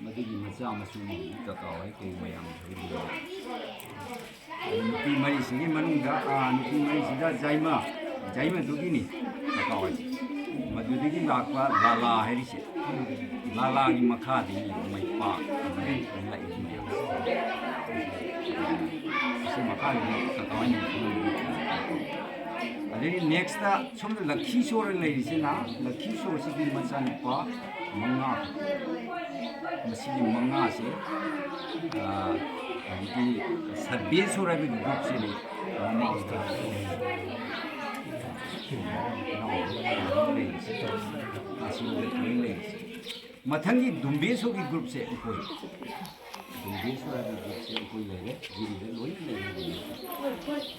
ꯃꯗꯨꯒꯤ ꯃꯆꯥ ꯃꯁꯨꯅꯤ ꯍꯧꯖꯤꯛ ꯀꯀꯥ ꯍꯣꯏ ꯀꯩ ꯃꯌꯥꯝ ꯍꯧꯔꯤꯕ꯫ ꯑꯗꯨ ꯅꯨꯄꯤ ꯃꯔꯤꯁꯤꯒꯤ ꯃꯅꯨꯡꯗ, ꯑꯥ, ꯅꯨꯄꯤ ꯃꯔꯤꯁꯤꯗ ꯖꯥꯏꯃ, ꯖꯥꯏꯃꯗꯨꯒꯤꯅꯤ ꯀꯀꯥ ꯍꯣꯏ꯫ ꯃꯗꯨꯗꯒꯤ ꯂꯥꯛꯄ ꯂꯥꯂꯥ ꯍꯥꯏꯔꯤꯁꯦ꯫ ꯂꯥꯂꯥꯒꯤ ꯃꯈꯥꯗꯒꯤ ꯃꯩꯄꯥꯛ ꯂꯥꯛꯏꯕ ꯃꯌꯥꯝꯁꯦ꯫ ꯑꯁꯤ ꯃꯈꯥꯗꯒꯤ ꯀꯀꯥ ꯍꯣꯏꯅ ꯈꯪꯉꯤꯕ꯫ ꯑꯗꯩ ꯅꯦꯛꯁꯇ ꯁꯣꯝꯗ ꯂꯛꯈꯤ ꯁꯣꯔ ꯂꯩꯔꯤꯁꯤꯅ, ꯂꯛꯈꯤ ꯁꯣꯔꯁꯤꯒꯤ ꯃꯆꯥꯅꯨꯄꯥ ꯃꯉꯥ, ꯃꯁꯤꯒꯤ ꯃꯉꯥꯁꯦ, ꯑ, ꯍꯧꯖꯤꯛꯀꯤ ꯁꯔꯕꯦꯁꯣꯔ ꯍꯥꯏꯕꯒꯤ ꯒ꯭ꯔꯨꯞꯁꯤꯅꯤ ꯃꯃꯥꯡꯗ ꯂꯩꯔꯤꯁꯦ꯫ ꯑꯁꯤꯗ ꯂꯣꯏ ꯂꯩꯔꯤꯁꯦ꯫ ꯃꯊꯪꯒꯤ ꯗꯨꯝꯕꯦꯁꯣꯔꯒꯤ ꯒ꯭ꯔꯨꯞꯁꯦ ꯑꯩꯈꯣꯏ, ꯗꯨꯝꯕꯦꯁꯣꯔ ꯍꯥꯏꯕ ꯒ꯭ꯔꯨꯞꯁꯦ ꯑꯩꯈꯣꯏ ꯂꯩꯔꯦ, ꯖꯤꯔꯤꯗ ꯂꯣꯏꯅ ꯂꯩꯔꯦ꯫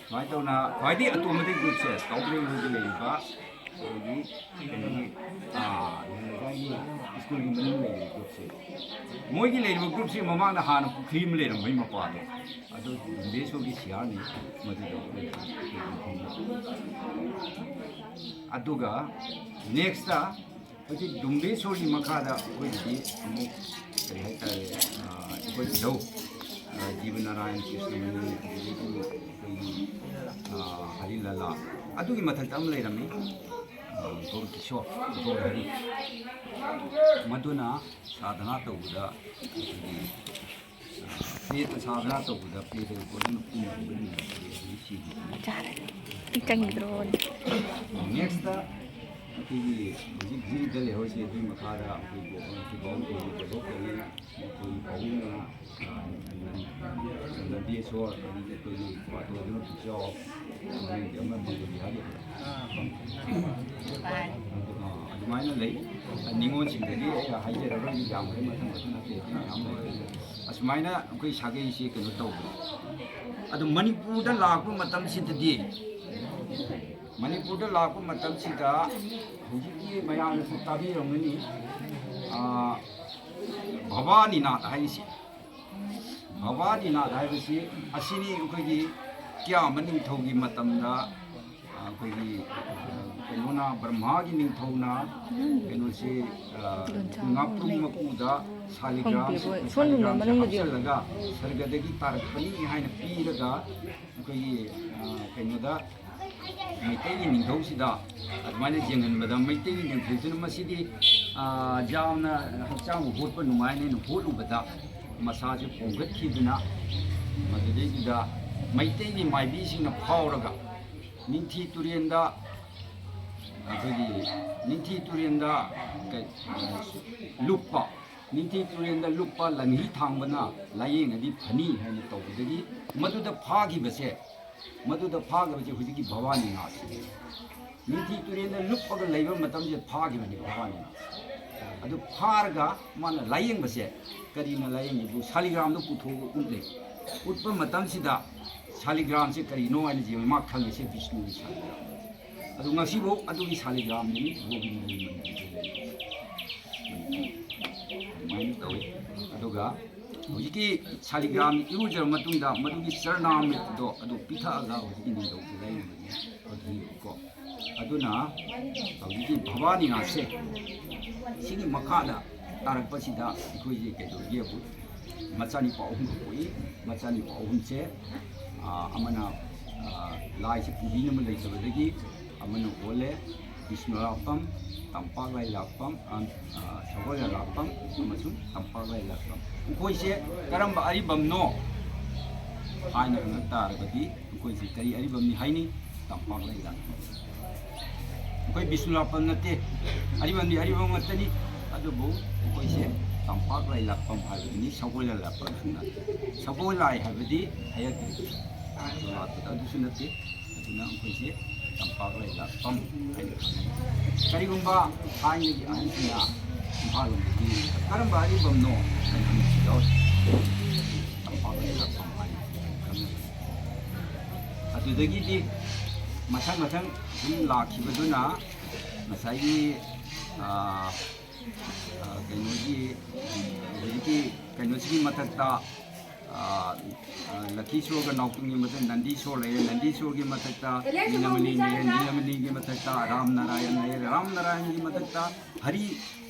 ꯁꯨꯃꯥꯏꯅ ꯇꯧꯅ ꯈ꯭ꯋꯥꯏꯗꯒꯤ ꯑꯇꯣꯝꯕꯗꯒꯤ ꯒ꯭ꯔꯨꯞꯁꯦ ꯇꯥꯎꯕ꯭ꯔꯦꯡꯗ ꯂꯩꯔꯤꯕ ꯑꯩꯈꯣꯏꯒꯤ ꯀꯩꯅꯣꯒꯤ, ꯑꯥ, ꯂꯩꯀꯥꯏꯒꯤ ꯁ꯭ꯀꯨꯜꯒꯤ ꯃꯅꯨꯡ ꯂꯩꯔꯤꯕ ꯒ꯭ꯔꯨꯞꯁꯦ, ꯃꯣꯏꯒꯤ ꯂꯩꯔꯤꯕ ꯒ꯭ꯔꯨꯞꯁꯤ ꯃꯃꯥꯡꯗ ꯍꯥꯟꯅ ꯄꯨꯈ꯭ꯔꯤ ꯑꯃ ꯂꯩꯔꯝꯕꯒꯤ ꯃꯄꯥꯗꯣ, ꯑꯗꯨ ꯗꯨꯝꯕꯦꯁꯣꯔꯒꯤ ꯁꯤꯌꯥꯔꯅꯤ꯫ ꯃꯗꯨꯗ ꯑꯩꯈꯣꯏ, ꯑꯗꯨꯒ ꯅꯦꯛꯁꯇ ꯍꯧꯖꯤꯛ ꯗꯨꯝꯕꯦꯁꯣꯔꯒꯤ ꯃꯈꯥꯗ ꯑꯩꯈꯣꯏꯒꯤꯗꯤ ꯑꯃꯨꯛ ꯀꯔꯤ ꯍꯥꯏꯇꯥꯔꯦ, ꯑ, ꯑꯩꯈꯣꯏ ꯏꯙꯧ, ꯑ, ꯖꯤꯕ ꯅꯥꯔꯥꯌꯟ ꯀ꯭ꯔꯤꯁꯅꯃꯨꯔꯇꯤ, ꯑꯗꯒꯤ ꯑꯩꯈꯣꯏꯒꯤ, ꯑ, ꯍꯔꯤꯂꯂꯥ, ꯑꯗꯨꯒꯤ ꯃꯊꯛꯇ ꯑꯃ ꯂꯩꯔꯝꯃꯤ, ꯑ, ꯒꯧꯔ ꯀꯤꯁꯣꯔ, ꯒꯧꯔ ꯍꯔꯤ꯫ ꯃꯗꯨꯅ ꯁꯥꯙꯅꯥ ꯇꯧꯕꯗ ꯑꯩꯈꯣꯏꯒꯤ ꯄꯦꯠꯇ ꯁꯥꯗꯅ ꯇꯧꯕꯗ ꯄꯦꯠꯇ ꯄꯣꯠ ꯑꯃ ꯄꯨꯅꯕ ꯆꯥꯔꯦ꯫ ꯏ ꯆꯪꯈꯤꯗ꯭ꯔꯣ? ꯅꯦꯛꯁꯇ ꯑꯩꯈꯣꯏꯒꯤ ꯍꯧꯖꯤꯛ ꯖꯤꯔꯤꯗ ꯂꯩꯍꯧꯔꯤꯁꯦ, ꯑꯗꯨꯒꯤ ꯃꯈꯥꯗ ꯑꯩꯈꯣꯏ ꯕꯣꯕ-, ꯑꯩꯈꯣꯏ ꯕꯥꯎꯟ ꯇꯧꯕ ꯗꯦꯕꯂꯞ ꯇꯧꯔꯤ, ꯑꯩꯈꯣꯏ ꯄꯥꯕꯨꯡꯅ, ꯑ, ꯅꯟꯗꯦꯁꯣꯔ, ꯑꯗꯒꯤ ꯑꯩꯈꯣꯏꯒꯤ ꯄꯥꯇꯣꯟꯗꯨꯅ ꯄꯨꯆꯥꯎ, ꯑꯗꯒꯤ ꯑꯃ ꯃꯪꯒꯣꯂꯤꯌꯥꯒꯤ, ꯑ, ꯑꯗꯨꯃꯥꯏꯅ ꯂꯩ꯫ ꯅꯤꯉꯣꯜꯁꯤꯡꯗꯗꯤ ꯑꯩ ꯍꯥꯏꯖꯔꯔꯣꯏ, ꯌꯥꯝꯈ꯭ꯔꯦ, ꯃꯊꯪ ꯃꯊꯪ ꯑꯇꯩ ꯑꯇꯩ ꯃꯌꯥꯝ ꯂꯩ꯫ ꯑꯁꯨꯃꯥꯏꯅ ꯑꯩꯈꯣꯏ ꯁꯥꯒꯩꯁꯤ ꯀꯩꯅꯣ ꯇꯧꯕ꯫ ꯑꯗꯨ ꯃꯅꯤꯄꯨꯔꯗ ꯂꯥꯛꯄ ꯃꯇꯝꯁꯤꯗꯗꯤ, ꯃꯅꯤꯄꯨꯔꯗ ꯂꯥꯛꯄ ꯃꯇꯝꯁꯤꯗ ꯍꯧꯖꯤꯛꯀꯤ ꯃꯌꯥꯝꯅꯁꯨ ꯇꯥꯕꯤꯔꯝꯒꯅꯤ, ꯑꯥ, ꯚꯕꯥꯅꯤꯅꯥꯊ ꯍꯥꯏꯔꯤꯁꯦ꯫ ꯚꯕꯥꯅꯤꯅꯥꯊ ꯍꯥꯏꯕꯁꯤ ꯑꯁꯤꯅꯤ ꯑꯩꯈꯣꯏꯒꯤ ꯀ꯭ꯌꯥꯝꯕ ꯅꯤꯡꯊꯧꯒꯤ ꯃꯇꯝꯗ ꯑꯩꯈꯣꯏꯒꯤ, ꯑ, ꯀꯩꯅꯣꯅ, ꯕ꯭ꯔꯍ꯭ꯃꯥꯒꯤ ꯅꯤꯡꯊꯧꯅ ꯀꯩꯅꯣꯁꯤ, ꯑ, ꯉꯥꯄ꯭ꯔꯨꯝ ꯃꯀꯨꯗ ꯁꯥꯂꯤꯒ꯭ꯔꯥꯝ, ꯁꯥꯂꯤꯒ꯭ꯔꯥꯝꯁꯤ ꯍꯥꯞꯆꯤꯜꯂꯒ ꯁꯔꯒꯗꯒꯤ ꯇꯥꯔꯛꯄꯅꯤ ꯍꯥꯏꯅ ꯄꯤꯔꯒ ꯑꯩꯈꯣꯏꯒꯤ, ꯑ, ꯀꯩꯅꯣꯗ ꯃꯩꯇꯩꯒꯤ ꯅꯤꯡꯊꯧꯁꯤꯗ ꯑꯗꯨꯃꯥꯏꯅ ꯌꯦꯡꯍꯟꯕꯗ ꯃꯩꯇꯩꯒꯤ ꯅꯤꯡꯊꯧꯁꯤꯅ ꯃꯁꯤꯗꯤ, ꯑ, ꯌꯥꯝꯅ ꯍꯛꯆꯥꯡ ꯍꯣꯠꯄ ꯅꯨꯡꯉꯥꯏꯅꯦꯅ ꯍꯣꯠꯂꯨꯕꯗ ꯃꯁꯥꯁꯦ ꯄꯣꯝꯈꯠꯈꯤꯗꯨꯅ ꯃꯗꯨꯗꯩꯗꯨꯗ ꯃꯩꯇꯩꯒꯤ ꯃꯥꯏꯕꯤꯁꯤꯡꯅ ꯐꯥꯎꯔꯒ ꯅꯤꯡꯊꯤ ꯇꯨꯔꯦꯟꯗ, ꯑꯩꯈꯣꯏꯒꯤ ꯅꯤꯡꯊꯤ ꯇꯨꯔꯦꯟꯗ ꯀꯩ-, ꯂꯨꯞꯄ, ꯅꯤꯡꯊꯤ ꯇꯨꯔꯦꯟꯗ ꯂꯨꯞꯄ ꯂꯪꯍꯤ ꯊꯥꯡꯕꯅ ꯂꯥꯌꯦꯡꯉꯗꯤ ꯐꯅꯤ ꯍꯥꯏꯅ ꯇꯧꯕꯗꯒꯤ, ꯃꯗꯨꯗ ꯐꯥꯈꯤꯕꯁꯦ, ꯃꯗꯨꯗ ꯐꯥꯈꯤꯕꯁꯦ ꯍꯧꯖꯤꯛꯀꯤ ꯚꯕꯥꯅꯤ ꯅꯥꯠꯁꯤꯅꯤ꯫ ꯅꯤꯡꯊꯤ ꯇꯨꯔꯦꯟꯗ ꯂꯨꯞꯄꯒ ꯂꯩꯕ ꯃꯇꯝꯁꯤꯗ ꯐꯥꯈꯤꯕꯅꯤ ꯚꯕꯥꯅꯤ ꯅꯥꯠꯁꯦ꯫ ꯑꯗꯨ ꯐꯥꯔꯒ ꯃꯥꯅ ꯂꯥꯌꯦꯡꯕꯁꯦ, ꯀꯔꯤꯅ ꯂꯥꯌꯦꯡꯉꯤꯕꯨ? ꯁꯥꯂꯤꯒ꯭ꯔꯥꯝꯗꯣ ꯄꯨꯊꯣꯛꯑꯒ ꯎꯠꯂꯦ꯫ ꯎꯠꯄ ꯃꯇꯝꯁꯤꯗ ꯁꯥꯂꯤꯒ꯭ꯔꯥꯝꯁꯦ ꯀꯔꯤꯅꯣ ꯍꯥꯏꯅ ꯌꯦꯡꯉꯦ꯫ ꯃꯥ ꯈꯪꯉꯤꯁꯦ ꯕꯤꯁꯅꯨꯒꯤ ꯁꯥꯂꯤꯒ꯭ꯔꯥꯝ꯫ ꯑꯗꯨ ꯉꯁꯤꯐꯥꯎ ꯑꯗꯨꯒꯤ ꯁꯥꯂꯤꯒ꯭ꯔꯥꯝꯗꯨꯅꯤ ꯒꯣꯕꯤꯟꯗꯒꯤ ꯃꯟꯗꯤꯔꯗ ꯂꯩꯔꯤꯁꯦ꯫ ꯑꯗꯨꯃꯥꯏꯅ ꯇꯧꯋꯤ꯫ ꯑꯗꯨꯒ ꯍꯧꯖꯤꯛꯀꯤ ꯁꯥꯂꯤꯒ꯭ꯔꯥꯝ ꯏꯔꯨꯖꯔꯕ ꯃꯇꯨꯡꯗ ꯃꯗꯨꯒꯤ ꯆꯔꯅꯥꯃ꯭ꯔꯤꯠꯇꯣ ꯑꯗꯨ ꯄꯤꯊꯛꯑꯒ ꯍꯧꯖꯤꯛꯀꯤ ꯅꯤꯡꯊꯧ ꯈꯨꯂꯥꯏꯅꯕꯅꯤ ꯍꯧꯖꯤꯛꯀꯤꯀꯣ꯫ ꯑꯗꯨꯅ ꯍꯧꯖꯤꯛꯀꯤ ꯚꯕꯥꯅꯤ ꯅꯥꯠꯁꯦ, ꯁꯤꯒꯤ ꯃꯈꯥꯗ ꯇꯥꯔꯛꯄꯁꯤꯗ ꯑꯩꯈꯣꯏꯁꯦ ꯀꯩꯗꯧꯒꯦꯕꯨ, ꯃꯆꯥꯅꯤꯄꯥ ꯑꯍꯨꯝ ꯄꯣꯛꯏ꯫ ꯃꯆꯥꯅꯤꯄꯥ ꯑꯍꯨꯝꯁꯦ, ꯑꯥ, ꯑꯃꯅ, ꯑꯥ, ꯂꯥꯏꯁꯦ ꯄꯨꯕꯤꯅꯕ ꯂꯩꯇꯕꯗꯒꯤ ꯑꯃꯅ ꯑꯣꯜꯂꯦ꯫ ꯕꯤꯁꯅꯨ ꯂꯥꯛꯄꯝ, ꯇꯝꯄꯥꯛ ꯂꯥꯏ ꯂꯥꯛꯄꯝ, ꯑ, ꯑ, ꯁꯒꯣꯜ ꯂꯥꯏ ꯂꯥꯛꯄꯝ ꯑꯃꯁꯨꯡ ꯇꯝꯄꯥꯛ ꯂꯥꯏ ꯂꯥꯛꯄꯝ꯫ ꯃꯈꯣꯏꯁꯦ ꯀꯔꯝꯕ ꯑꯔꯤꯕꯝꯅꯣ ꯍꯥꯏꯅ ꯍꯪꯉꯛ ꯇꯥꯔꯒꯗꯤ, ꯃꯈꯣꯏꯁꯦ ꯀꯔꯤ ꯑꯔꯤꯕꯝꯅꯤ ꯍꯥꯏꯅꯤ? ꯇꯝꯄꯥꯛ ꯂꯥꯏ ꯂꯥꯛꯄꯝ꯫ ꯑꯩꯈꯣꯏ ꯕꯤꯁꯅꯨ ꯂꯥꯛꯄꯝ ꯅꯠꯇꯦ, ꯑꯔꯤꯕꯝꯗꯤ ꯑꯔꯤꯕꯝ ꯉꯥꯛꯇꯅꯤ꯫ ꯑꯗꯨꯕꯨ ꯑꯩꯈꯣꯏꯁꯦ ꯇꯝꯄꯥꯛ ꯂꯥꯏ ꯂꯥꯛꯄꯝ ꯍꯥꯏꯕꯗꯨꯅꯤ, ꯁꯒꯣꯜ ꯂꯥꯏ ꯂꯥꯛꯄꯝꯁꯨ ꯅꯠꯇꯦ꯫ ꯁꯒꯣꯜ ꯂꯥꯏ ꯍꯥꯏꯕꯗꯤ ꯍꯌꯦꯠꯇ꯭ꯔꯤ ꯂꯥꯛꯄꯗ ꯑꯗꯨꯁꯨ ꯅꯠꯇꯦ꯫ ꯑꯗꯨꯅ ꯑꯩꯈꯣꯏꯁꯦ ꯇꯝꯄꯥꯛ ꯂꯥꯏ ꯂꯥꯛꯄꯝ ꯍꯥꯏꯅ ꯈꯪꯅꯩ꯫ ꯀꯔꯤꯒꯨꯝꯕ ꯊꯥꯏꯅꯒꯤ ꯑꯍꯟꯁꯤꯡꯅ ꯏꯝꯐꯥꯜ ꯂꯣꯝꯗꯒꯤ ꯀꯔꯝꯕ ꯑꯔꯤꯕꯝꯅꯣ ꯍꯥꯏꯅ ꯍꯪꯕꯁꯨ ꯌꯥꯎꯔꯤ꯫ ꯇꯝꯄꯥꯛ ꯂꯥꯏ ꯂꯥꯛꯄꯝ ꯍꯥꯏꯅ ꯈꯪꯅꯩ꯫ ꯑꯗꯨꯗꯒꯤꯗꯤ ꯃꯊꯪ ꯃꯊꯪ ꯁꯨꯝ ꯂꯥꯛꯈꯤꯕꯗꯨꯅ ꯉꯁꯥꯏꯒꯤ, ꯑꯥ, ꯑꯥ, ꯀꯩꯅꯣꯒꯤ, ꯍꯧꯖꯤꯛꯀꯤ ꯀꯩꯅꯣꯁꯤꯒꯤ ꯃꯊꯛꯇ, ꯑꯥ, ꯑꯥ, ꯂꯛꯈꯤ ꯁꯣꯔꯒ ꯅꯥꯎꯇꯨꯡꯒꯤ ꯃꯊꯛꯇ ꯅꯟꯗꯤ ꯁꯣꯔ ꯂꯩꯔꯦ, ꯅꯟꯗꯤ ꯁꯣꯔꯒꯤ ꯃꯊꯛꯇ ꯅꯤꯂꯃꯅꯤ ꯂꯩꯔꯦ, ꯅꯤꯂꯃꯅꯤꯒꯤ ꯃꯊꯛꯇ ꯔꯥꯝ ꯅꯥꯔꯥꯌꯟ ꯂꯩꯔꯦ, ꯔꯥꯝ ꯅꯥꯔꯥꯌꯟꯒꯤ ꯃꯊꯛꯇ ꯍꯔꯤ,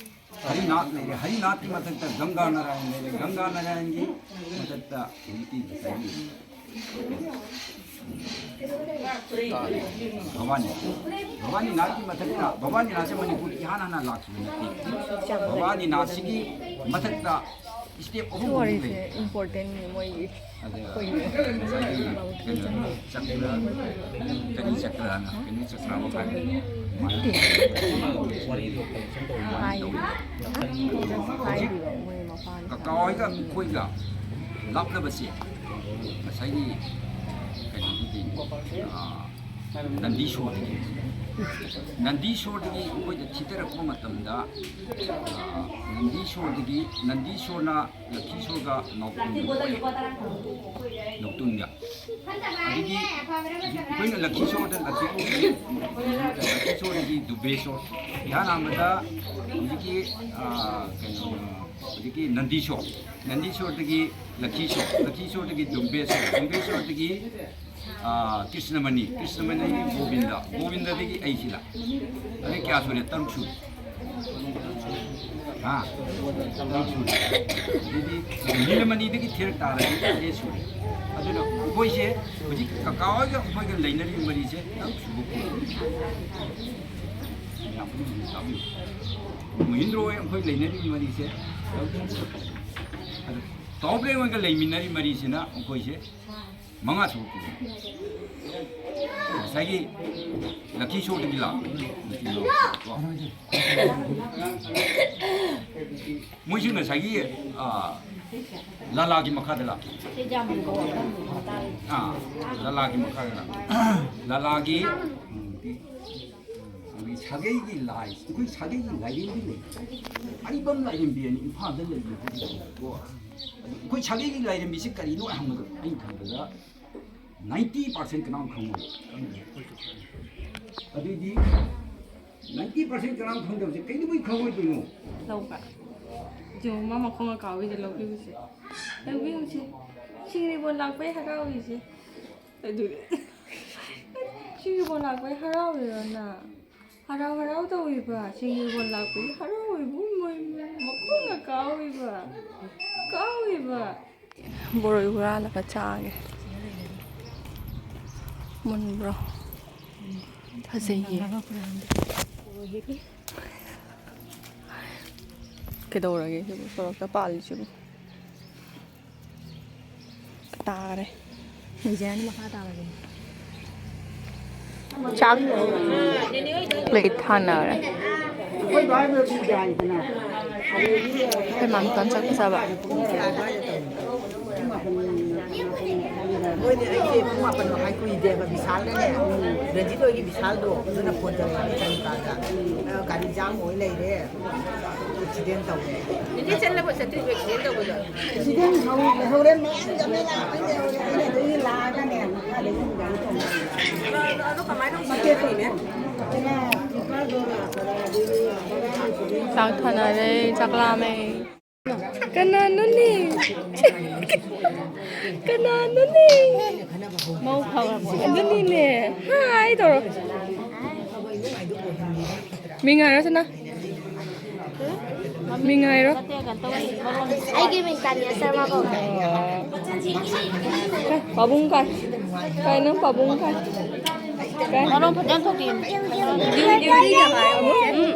ꯍꯔꯤꯅꯥꯊ ꯂꯩꯔꯦ, ꯍꯔꯤꯅꯥꯊꯀꯤ ꯃꯊꯛꯇ ꯒꯪꯒꯥ ꯅꯥꯔꯥꯌꯟ ꯂꯩꯔꯦ, ꯒꯪꯒꯥ ꯅꯥꯔꯥꯌꯟꯒꯤ ꯃꯊꯛꯇ ꯍꯧꯖꯤꯛꯀꯤ ꯉꯁꯥꯏꯒꯤ ꯚꯕꯥꯅꯤ, ꯚꯕꯥꯅꯤ ꯅꯥꯠꯀꯤ ꯃꯊꯛꯇ, ꯚꯕꯥꯅꯤ ꯅꯥꯠꯁꯦ ꯃꯅꯤꯄꯨꯔꯗ ꯏꯍꯥꯟ ꯍꯥꯟꯅ ꯂꯥꯛꯈꯤꯕ ꯅꯠꯇꯦ꯫ ꯚꯕꯥꯅꯤ ꯅꯥꯠꯁꯤꯒꯤ ꯃꯊꯛꯇ ꯁ꯭ꯇꯦꯞ ꯑꯍꯨꯝ ꯑꯍꯨꯝ ꯂꯩ꯫ ꯏꯝꯄꯣꯔꯇꯦꯟꯅꯤ ꯃꯣꯏꯒꯤ꯫ ꯑꯗ ꯑꯩꯈꯣꯏꯒꯤ ꯉꯁꯥꯏꯒꯤ ꯀꯩꯅꯣ ꯆꯀ꯭ꯔ, ꯀꯔꯤ ꯆꯀ꯭ꯔ ꯍꯥꯏꯅ, ꯀꯩꯅꯣ ꯆꯀ꯭ꯔ ꯑꯃ ꯍꯥꯏ꯫ ꯍꯥꯏꯔꯤꯕ ꯃꯣꯏ ꯃꯄꯥꯅ ꯀꯀꯥ ꯍꯣꯏꯒ ꯑꯩꯈꯣꯏꯒ ꯂꯥꯞꯅꯕꯁꯦ ꯉꯁꯥꯏꯒꯤ ꯀꯩꯅꯣꯗꯨꯗꯤ, ꯑꯥ, ꯅꯟꯗꯤꯁꯣꯔꯗꯒꯤ, ꯅꯟꯗꯤꯁꯣꯔꯗꯒꯤ ꯑꯩꯈꯣꯏꯗ ꯊꯤꯊꯔꯛꯄ ꯃꯇꯝꯗ, ꯑꯥ, ꯅꯟꯗꯤꯁꯣꯔꯗꯒꯤ, ꯅꯟꯗꯤꯁꯣꯔꯅ ꯂꯛꯈꯤꯁꯣꯔꯒ ꯅꯥꯎꯇꯣꯟꯒ ꯄꯣꯛꯑꯦ꯫ ꯅꯥꯎꯇꯣꯟꯒ꯫ ꯑꯗꯒꯤ ꯑꯩꯈꯣꯏꯅ ꯂꯛꯈꯤꯁꯣꯔꯗ ꯂꯛꯈꯤꯁꯣꯔꯗꯒꯤ ꯗꯨꯕꯦꯁꯣꯔ, ꯙ꯭ꯌꯥꯟ ꯍꯥꯟꯕꯗ ꯍꯧꯖꯤꯛꯀꯤ, ꯑꯥ, ꯀꯩꯅꯣ, ꯍꯧꯖꯤꯛꯀꯤ ꯅꯟꯗꯤꯁꯣꯔ, ꯅꯟꯗꯤꯁꯣꯔꯗꯒꯤ ꯂꯛꯈꯤꯁꯣꯔ, ꯂꯛꯈꯤꯁꯣꯔꯗꯒꯤ ꯗꯨꯝꯕꯦꯁꯣꯔ, ꯗꯨꯝꯕꯦꯁꯣꯔꯗꯒꯤ, ꯑꯥ, ꯀ꯭ꯔꯤꯁꯅꯃꯅꯤ, ꯀ꯭ꯔꯤꯁꯅꯃꯅꯤꯗꯒꯤ ꯒꯣꯕꯤꯟꯗ, ꯒꯣꯕꯤꯟꯗꯗꯒꯤ ꯑꯩꯁꯤꯗ꯫ ꯑꯗꯩ ꯀꯌꯥ ꯁꯨꯔꯦ? ꯇꯔꯨꯛ ꯁꯨꯔꯦ꯫ ꯍꯥ? ꯇꯔꯨꯛ ꯁꯨꯔꯦ꯫ ꯑꯗꯩꯗꯤ ꯅꯤꯂꯃꯅꯤꯗꯒꯤ ꯊꯤꯔꯛ ꯇꯥꯔꯗꯤ ꯇꯔꯦꯠ ꯁꯨꯔꯦ꯫ ꯑꯗꯨꯅ ꯑꯩꯈꯣꯏꯁꯦ ꯍꯧꯖꯤꯛ ꯀꯀꯥ ꯍꯣꯏꯒ ꯑꯩꯈꯣꯏꯒ ꯂꯩꯅꯔꯤꯕ ꯃꯔꯤꯁꯦ ꯇꯔꯨꯛ ꯁꯨꯕ ꯄꯣꯠꯅꯤ꯫ ꯌꯥꯝ ꯄꯨꯛꯅꯤꯡ ꯍꯨꯅ ꯇꯥꯕꯤꯌꯨ꯫ ꯃꯣꯍꯤꯟꯗ꯭ꯔꯣ ꯍꯣꯏ ꯑꯩꯈꯣꯏ ꯂꯩꯅꯔꯤꯕ ꯃꯔꯤꯁꯦ ꯇꯔꯨꯛ ꯁꯨꯕ ꯄꯣꯠꯅꯤ꯫ ꯑꯗꯣ ꯇꯥꯎꯕ꯭ꯔꯦ ꯍꯣꯏꯒ ꯂꯩꯃꯤꯟꯅꯔꯤ ꯃꯔꯤꯁꯤꯅ ꯑꯩꯈꯣꯏꯁꯦ ꯃꯉꯥ ꯁꯨꯕ ꯄꯣꯠꯅꯤ꯫ ꯉꯁꯥꯏꯒꯤ ꯂꯛꯈꯤ ꯁꯣꯔꯗꯒꯤ ꯂꯥꯛꯄ ꯅꯨꯄꯤꯗꯣ꯫ ꯃꯣꯏꯁꯨ ꯉꯁꯥꯏꯒꯤ, ꯑꯥ, ꯂꯥꯂꯥꯒꯤ ꯃꯈꯥꯗ ꯂꯥꯛꯈꯤ꯫ ꯑꯥ, ꯂꯥꯂꯥꯒꯤ ꯃꯈꯥꯗ ꯂꯥꯛꯈꯤ꯫ ꯂꯥꯂꯥꯒꯤ, ꯎꯝ, ꯑꯩꯈꯣꯏꯒꯤ ꯁꯥꯒꯩꯒꯤ ꯂꯥꯏ, ꯑꯩꯈꯣꯏ ꯁꯥꯒꯩꯒꯤ ꯂꯥꯏꯔꯦꯝꯕꯤ ꯂꯩ꯫ ꯑꯔꯤꯕꯝ ꯂꯥꯏꯔꯦꯝꯕꯤ ꯑꯅꯤ ꯏꯝꯐꯥꯜꯗ ꯂꯩꯕ ꯍꯧꯖꯤꯛ꯫ ꯑꯗꯨ ꯑꯩꯈꯣꯏ ꯁꯥꯒꯩꯒꯤ ꯂꯥꯏꯔꯦꯝꯕꯤꯁꯤ ꯀꯔꯤꯅꯣ ꯍꯪꯕꯗ ꯑꯩꯅ ꯈꯟꯕꯗ ninety percent ꯀꯅꯥꯝ ꯈꯪꯉꯣꯏ꯫ ꯑꯗꯨꯏꯗꯤ ninety percent ꯀꯅꯥꯝ ꯈꯪꯗꯕꯁꯦ ꯀꯩꯗꯧꯕꯩ ꯈꯪꯉꯣꯏꯗꯣꯏꯅꯣ? ꯂꯧꯕ꯫ ꯌꯦꯡꯉꯣ, ꯃꯥ ꯃꯈꯣꯡꯅ ꯀꯥꯎꯏꯁꯦ, ꯂꯧꯕꯤꯌꯨꯁꯦ꯫ ꯂꯧꯕꯤꯌꯨꯁꯦ꯫ ꯁꯤꯡꯅꯤꯕꯣꯟ ꯂꯥꯛꯄꯩ ꯍꯔꯥꯎꯔꯤꯁꯦ꯫ ꯑꯗꯨ ꯁꯤꯡꯅꯤꯕꯣꯟ ꯂꯥꯛꯄꯩ ꯍꯔꯥꯎꯔꯤꯔꯣ ꯅꯪ? ꯍꯔꯥꯎ ꯍꯔꯥꯎ ꯇꯧꯔꯤꯕ, ꯁꯤꯡꯅꯤꯕꯣꯟ ꯂꯥꯛꯄꯒꯤ ꯍꯔꯥꯎꯔꯤꯕ, ꯃꯣꯏ ꯃꯈꯣꯡꯅ ꯀꯥꯎꯔꯤꯕ, ꯀꯥꯎꯔꯤꯕ꯫ ꯕꯣꯔꯣꯏ ꯍꯨꯔꯥꯜꯂꯒ ꯆꯥꯒꯦ꯫ ꯃꯨꯟꯕ꯭ꯔꯣ? ꯐꯖꯩꯌꯦ꯫ ꯀꯩꯗꯧꯔꯒꯦ ꯁꯤꯕꯨ? ꯁꯣꯔꯣꯛꯇ ꯄꯥꯜꯂꯤꯁꯤꯕꯨ? ꯇꯥꯔꯦ꯫ ꯂꯩꯖꯔꯅꯤ ꯃꯈꯥ ꯇꯥꯕꯗꯤ꯫ ꯆꯥꯛ ꯄ꯭ꯂꯦꯠ ꯊꯥꯅꯔꯦ꯫ ꯑꯩꯈꯣꯏ ꯚꯥꯏ ꯃꯣꯏꯗꯤ ꯌꯥꯏꯗꯅ꯫ ꯑꯩꯈꯣꯏ ꯃꯥꯝꯇꯣꯟ ꯆꯥꯛ ꯆꯥꯕ꯫ ꯃꯣꯏꯗꯤ ꯑꯩꯁꯦ ꯄꯨꯡ ꯃꯥꯄꯟ ꯃꯈꯥꯏ ꯀꯨꯏꯗꯦꯕ ꯕꯤꯁꯥꯜꯗꯅꯦ꯫ ꯔꯟꯖꯤꯠ ꯍꯣꯏꯒꯤ ꯕꯤꯁꯥꯜꯗꯣ ꯑꯗꯨꯅ ꯐꯣꯟ ꯇꯧꯔꯛꯑꯦ ꯏꯆꯥꯅꯨꯄꯥꯗ꯫ "ꯑ, ꯒꯥꯔꯤ ꯖꯥꯝ ꯑꯣꯏ ꯂꯩꯔꯦ꯫ ꯑꯦꯛꯁꯤꯗꯦꯟ ꯇꯧꯔꯦ"꯫ ꯅꯦꯅꯦ ꯆꯠꯂꯕꯣ? ꯆꯠꯇ꯭ꯔꯤꯕꯣ ꯑꯦꯛꯁꯤꯗꯦꯟ ꯇꯧꯕꯗꯣ? ꯑꯦꯛꯁꯤꯗꯦꯟ ꯍꯧ-, ꯍꯧꯔꯦ ꯃꯌꯥꯝ ꯆꯠꯂꯦ ꯂꯥꯛꯄꯩꯅꯦ ꯍꯧꯔꯦ꯫ ꯑꯩꯅ ꯑꯗꯨꯗꯒꯤ ꯂꯥꯛꯑꯒꯅꯦ ꯃꯈꯥꯗ ꯌꯨꯝ ꯒꯥꯔꯤ ꯇꯣꯡꯉꯦ꯫ ꯑꯗꯣ ꯀꯃꯥꯏꯅ ꯃꯇꯦꯛꯇꯣ ꯇꯧꯔꯤꯅꯦ? ꯆꯥꯛ ꯊꯥꯅꯔꯦ, ꯆꯥꯛ ꯂꯥꯝꯃꯦ꯫ ꯀꯅꯥꯅꯣꯅꯦ? ꯀꯅꯥꯅꯣꯅꯦ? ꯃꯧ ꯐꯈ꯭ꯔꯕꯣ? ꯑꯗꯨꯅꯤꯅꯦ꯫ ꯍꯥꯏ ꯇꯧꯔꯣ꯫ ꯃꯤꯡ ꯍꯥꯏꯔꯣ ꯁꯅꯥ꯫ ꯃꯤꯡ ꯍꯥꯏꯔꯣ꯫ ꯑꯩꯒꯤ ꯃꯤꯡ ꯇꯥꯅꯤꯌꯥ ꯁꯔꯃ ꯀꯧꯋꯦ꯫ ꯑꯣ꯫ ꯄꯥꯕꯨꯡ ꯀꯥꯏ꯫ ꯀꯥꯏ ꯅꯪ ꯄꯥꯕꯨꯡ ꯀꯥꯏ꯫ ꯀꯥꯏ꯫ ꯃꯔꯣꯟ ꯐꯖꯅ ꯊꯣꯛꯇꯦ꯫ ꯎꯝ꯫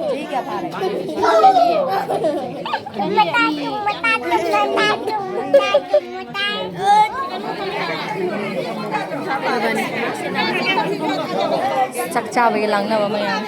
ꯆꯥꯛ ꯆꯥꯕꯒꯤ ꯂꯥꯡꯅꯕ ꯃꯌꯥꯝ꯫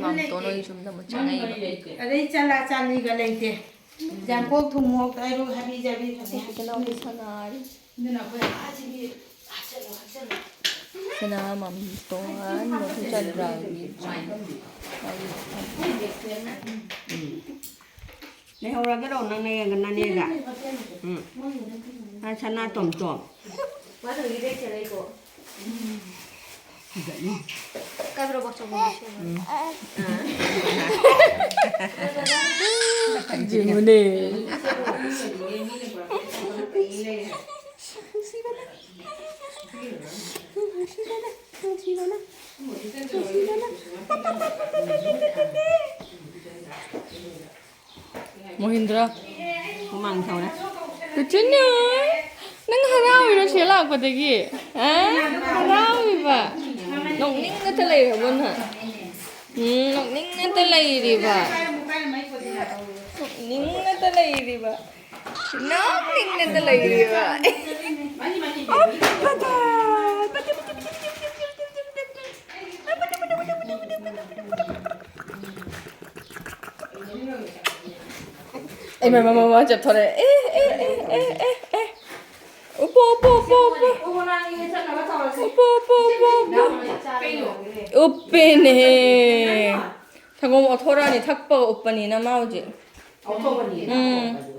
ꯃꯥꯝꯇꯣꯟ ꯍꯣꯏ ꯌꯨꯝꯗ ꯑꯃꯨꯛ ꯆꯪꯉꯛꯏꯕ꯫ ꯑꯗꯩ ꯆꯂꯥ ꯆꯥꯂꯤꯒ ꯂꯩꯇꯦ꯫ ꯌꯥꯡꯀꯣꯛ ꯊꯨꯝꯃꯣꯛ ꯍꯥꯏꯔꯨ ꯍꯥꯕꯤ ꯖꯥꯕꯤ ꯐꯖꯅ ꯏꯆꯤꯜ ꯏꯅꯥꯎ ꯁꯥꯟꯅꯔꯤ꯫ ꯑꯗꯨꯅ ꯑꯩꯈꯣꯏ ꯑꯥꯁꯤꯒꯤ ꯍꯥꯞꯆꯜꯂꯣ, ꯍꯥꯞꯆꯜꯂꯣ꯫ ꯁꯅꯥ ꯃꯥꯝꯇꯣꯟ ꯃꯙꯨꯆꯟꯗ꯭ꯔꯒꯤ ꯂꯩꯍꯧꯔꯒꯦꯔꯣ ꯅꯪꯅꯦ ꯅꯅꯦꯒ? ꯎꯝ꯫ ꯅꯪ ꯁꯅꯥ ꯇꯣꯝ ꯇꯣꯝ꯫ ꯃꯥ ꯊꯣꯏꯒꯤ ꯕꯦꯛ ꯆꯠꯂꯛꯏꯀꯣ꯫ ꯀꯥꯏꯕ꯭ꯔꯣ ꯕꯣꯛꯁ ꯑꯃ ꯁꯦꯝꯃꯣ꯫ ꯎꯝ꯫ ꯌꯦꯡꯉꯨꯅꯦ꯫ ꯅꯨꯡꯁꯤꯕꯅ, ꯅꯨꯡꯁꯤꯕꯅ, ꯅꯨꯡꯁꯤꯕꯅ, ꯅꯨꯡꯁꯤꯕꯅ꯫ ꯃꯣꯍꯤꯟꯗ꯭ꯔ꯫ ꯍꯨꯃꯥꯡ ꯁꯧꯔꯦ꯫ ꯀꯨꯆꯨꯅꯨ, ꯅꯪ ꯍꯔꯥꯎꯔꯤꯔꯣ ꯁꯤ ꯂꯥꯛꯄꯗꯒꯤ? ꯑ? ꯍꯔꯥꯎꯔꯤꯕ? ꯅꯣꯛꯅꯤꯡꯉꯇ ꯂꯩꯔꯕꯣ ꯅꯪ? ꯎꯝ, ꯅꯣꯛꯅꯤꯡꯉꯇ ꯂꯩꯔꯤꯕ? ꯅꯣꯛꯅꯤꯡꯉꯇ ꯂꯩꯔꯤꯕ? ꯅꯣꯛꯅꯤꯡꯉꯇ ꯂꯩꯔꯤꯕ? ꯑꯣꯄꯗ! ꯑꯩ ꯃꯃꯥ, ꯃꯃꯥ ꯆꯠꯊꯣꯔꯛꯑꯦ꯫ ꯑꯦ, ꯑꯦ, ꯑꯦ, ꯑꯦ, ꯑꯦ, ꯑꯦ꯫ ꯎꯞꯄꯣ, ꯎꯞꯄꯣ, ꯎꯞꯄꯣ, ꯎꯞꯄꯣ꯫ ꯎꯞꯄꯣ, ꯎꯞꯄꯣ, ꯎꯞꯄꯣ, ꯎꯞꯄꯣ꯫ ꯎꯞꯄꯦꯅꯦꯍꯦ꯫ ꯁꯪꯒꯣꯝ ꯑꯣꯊꯣꯔꯛꯑꯅꯤ, ꯊꯛꯄꯒ ꯎꯞꯄꯅꯤꯅ ꯃꯥ ꯍꯧꯖꯤꯛ꯫ ꯎꯝ꯫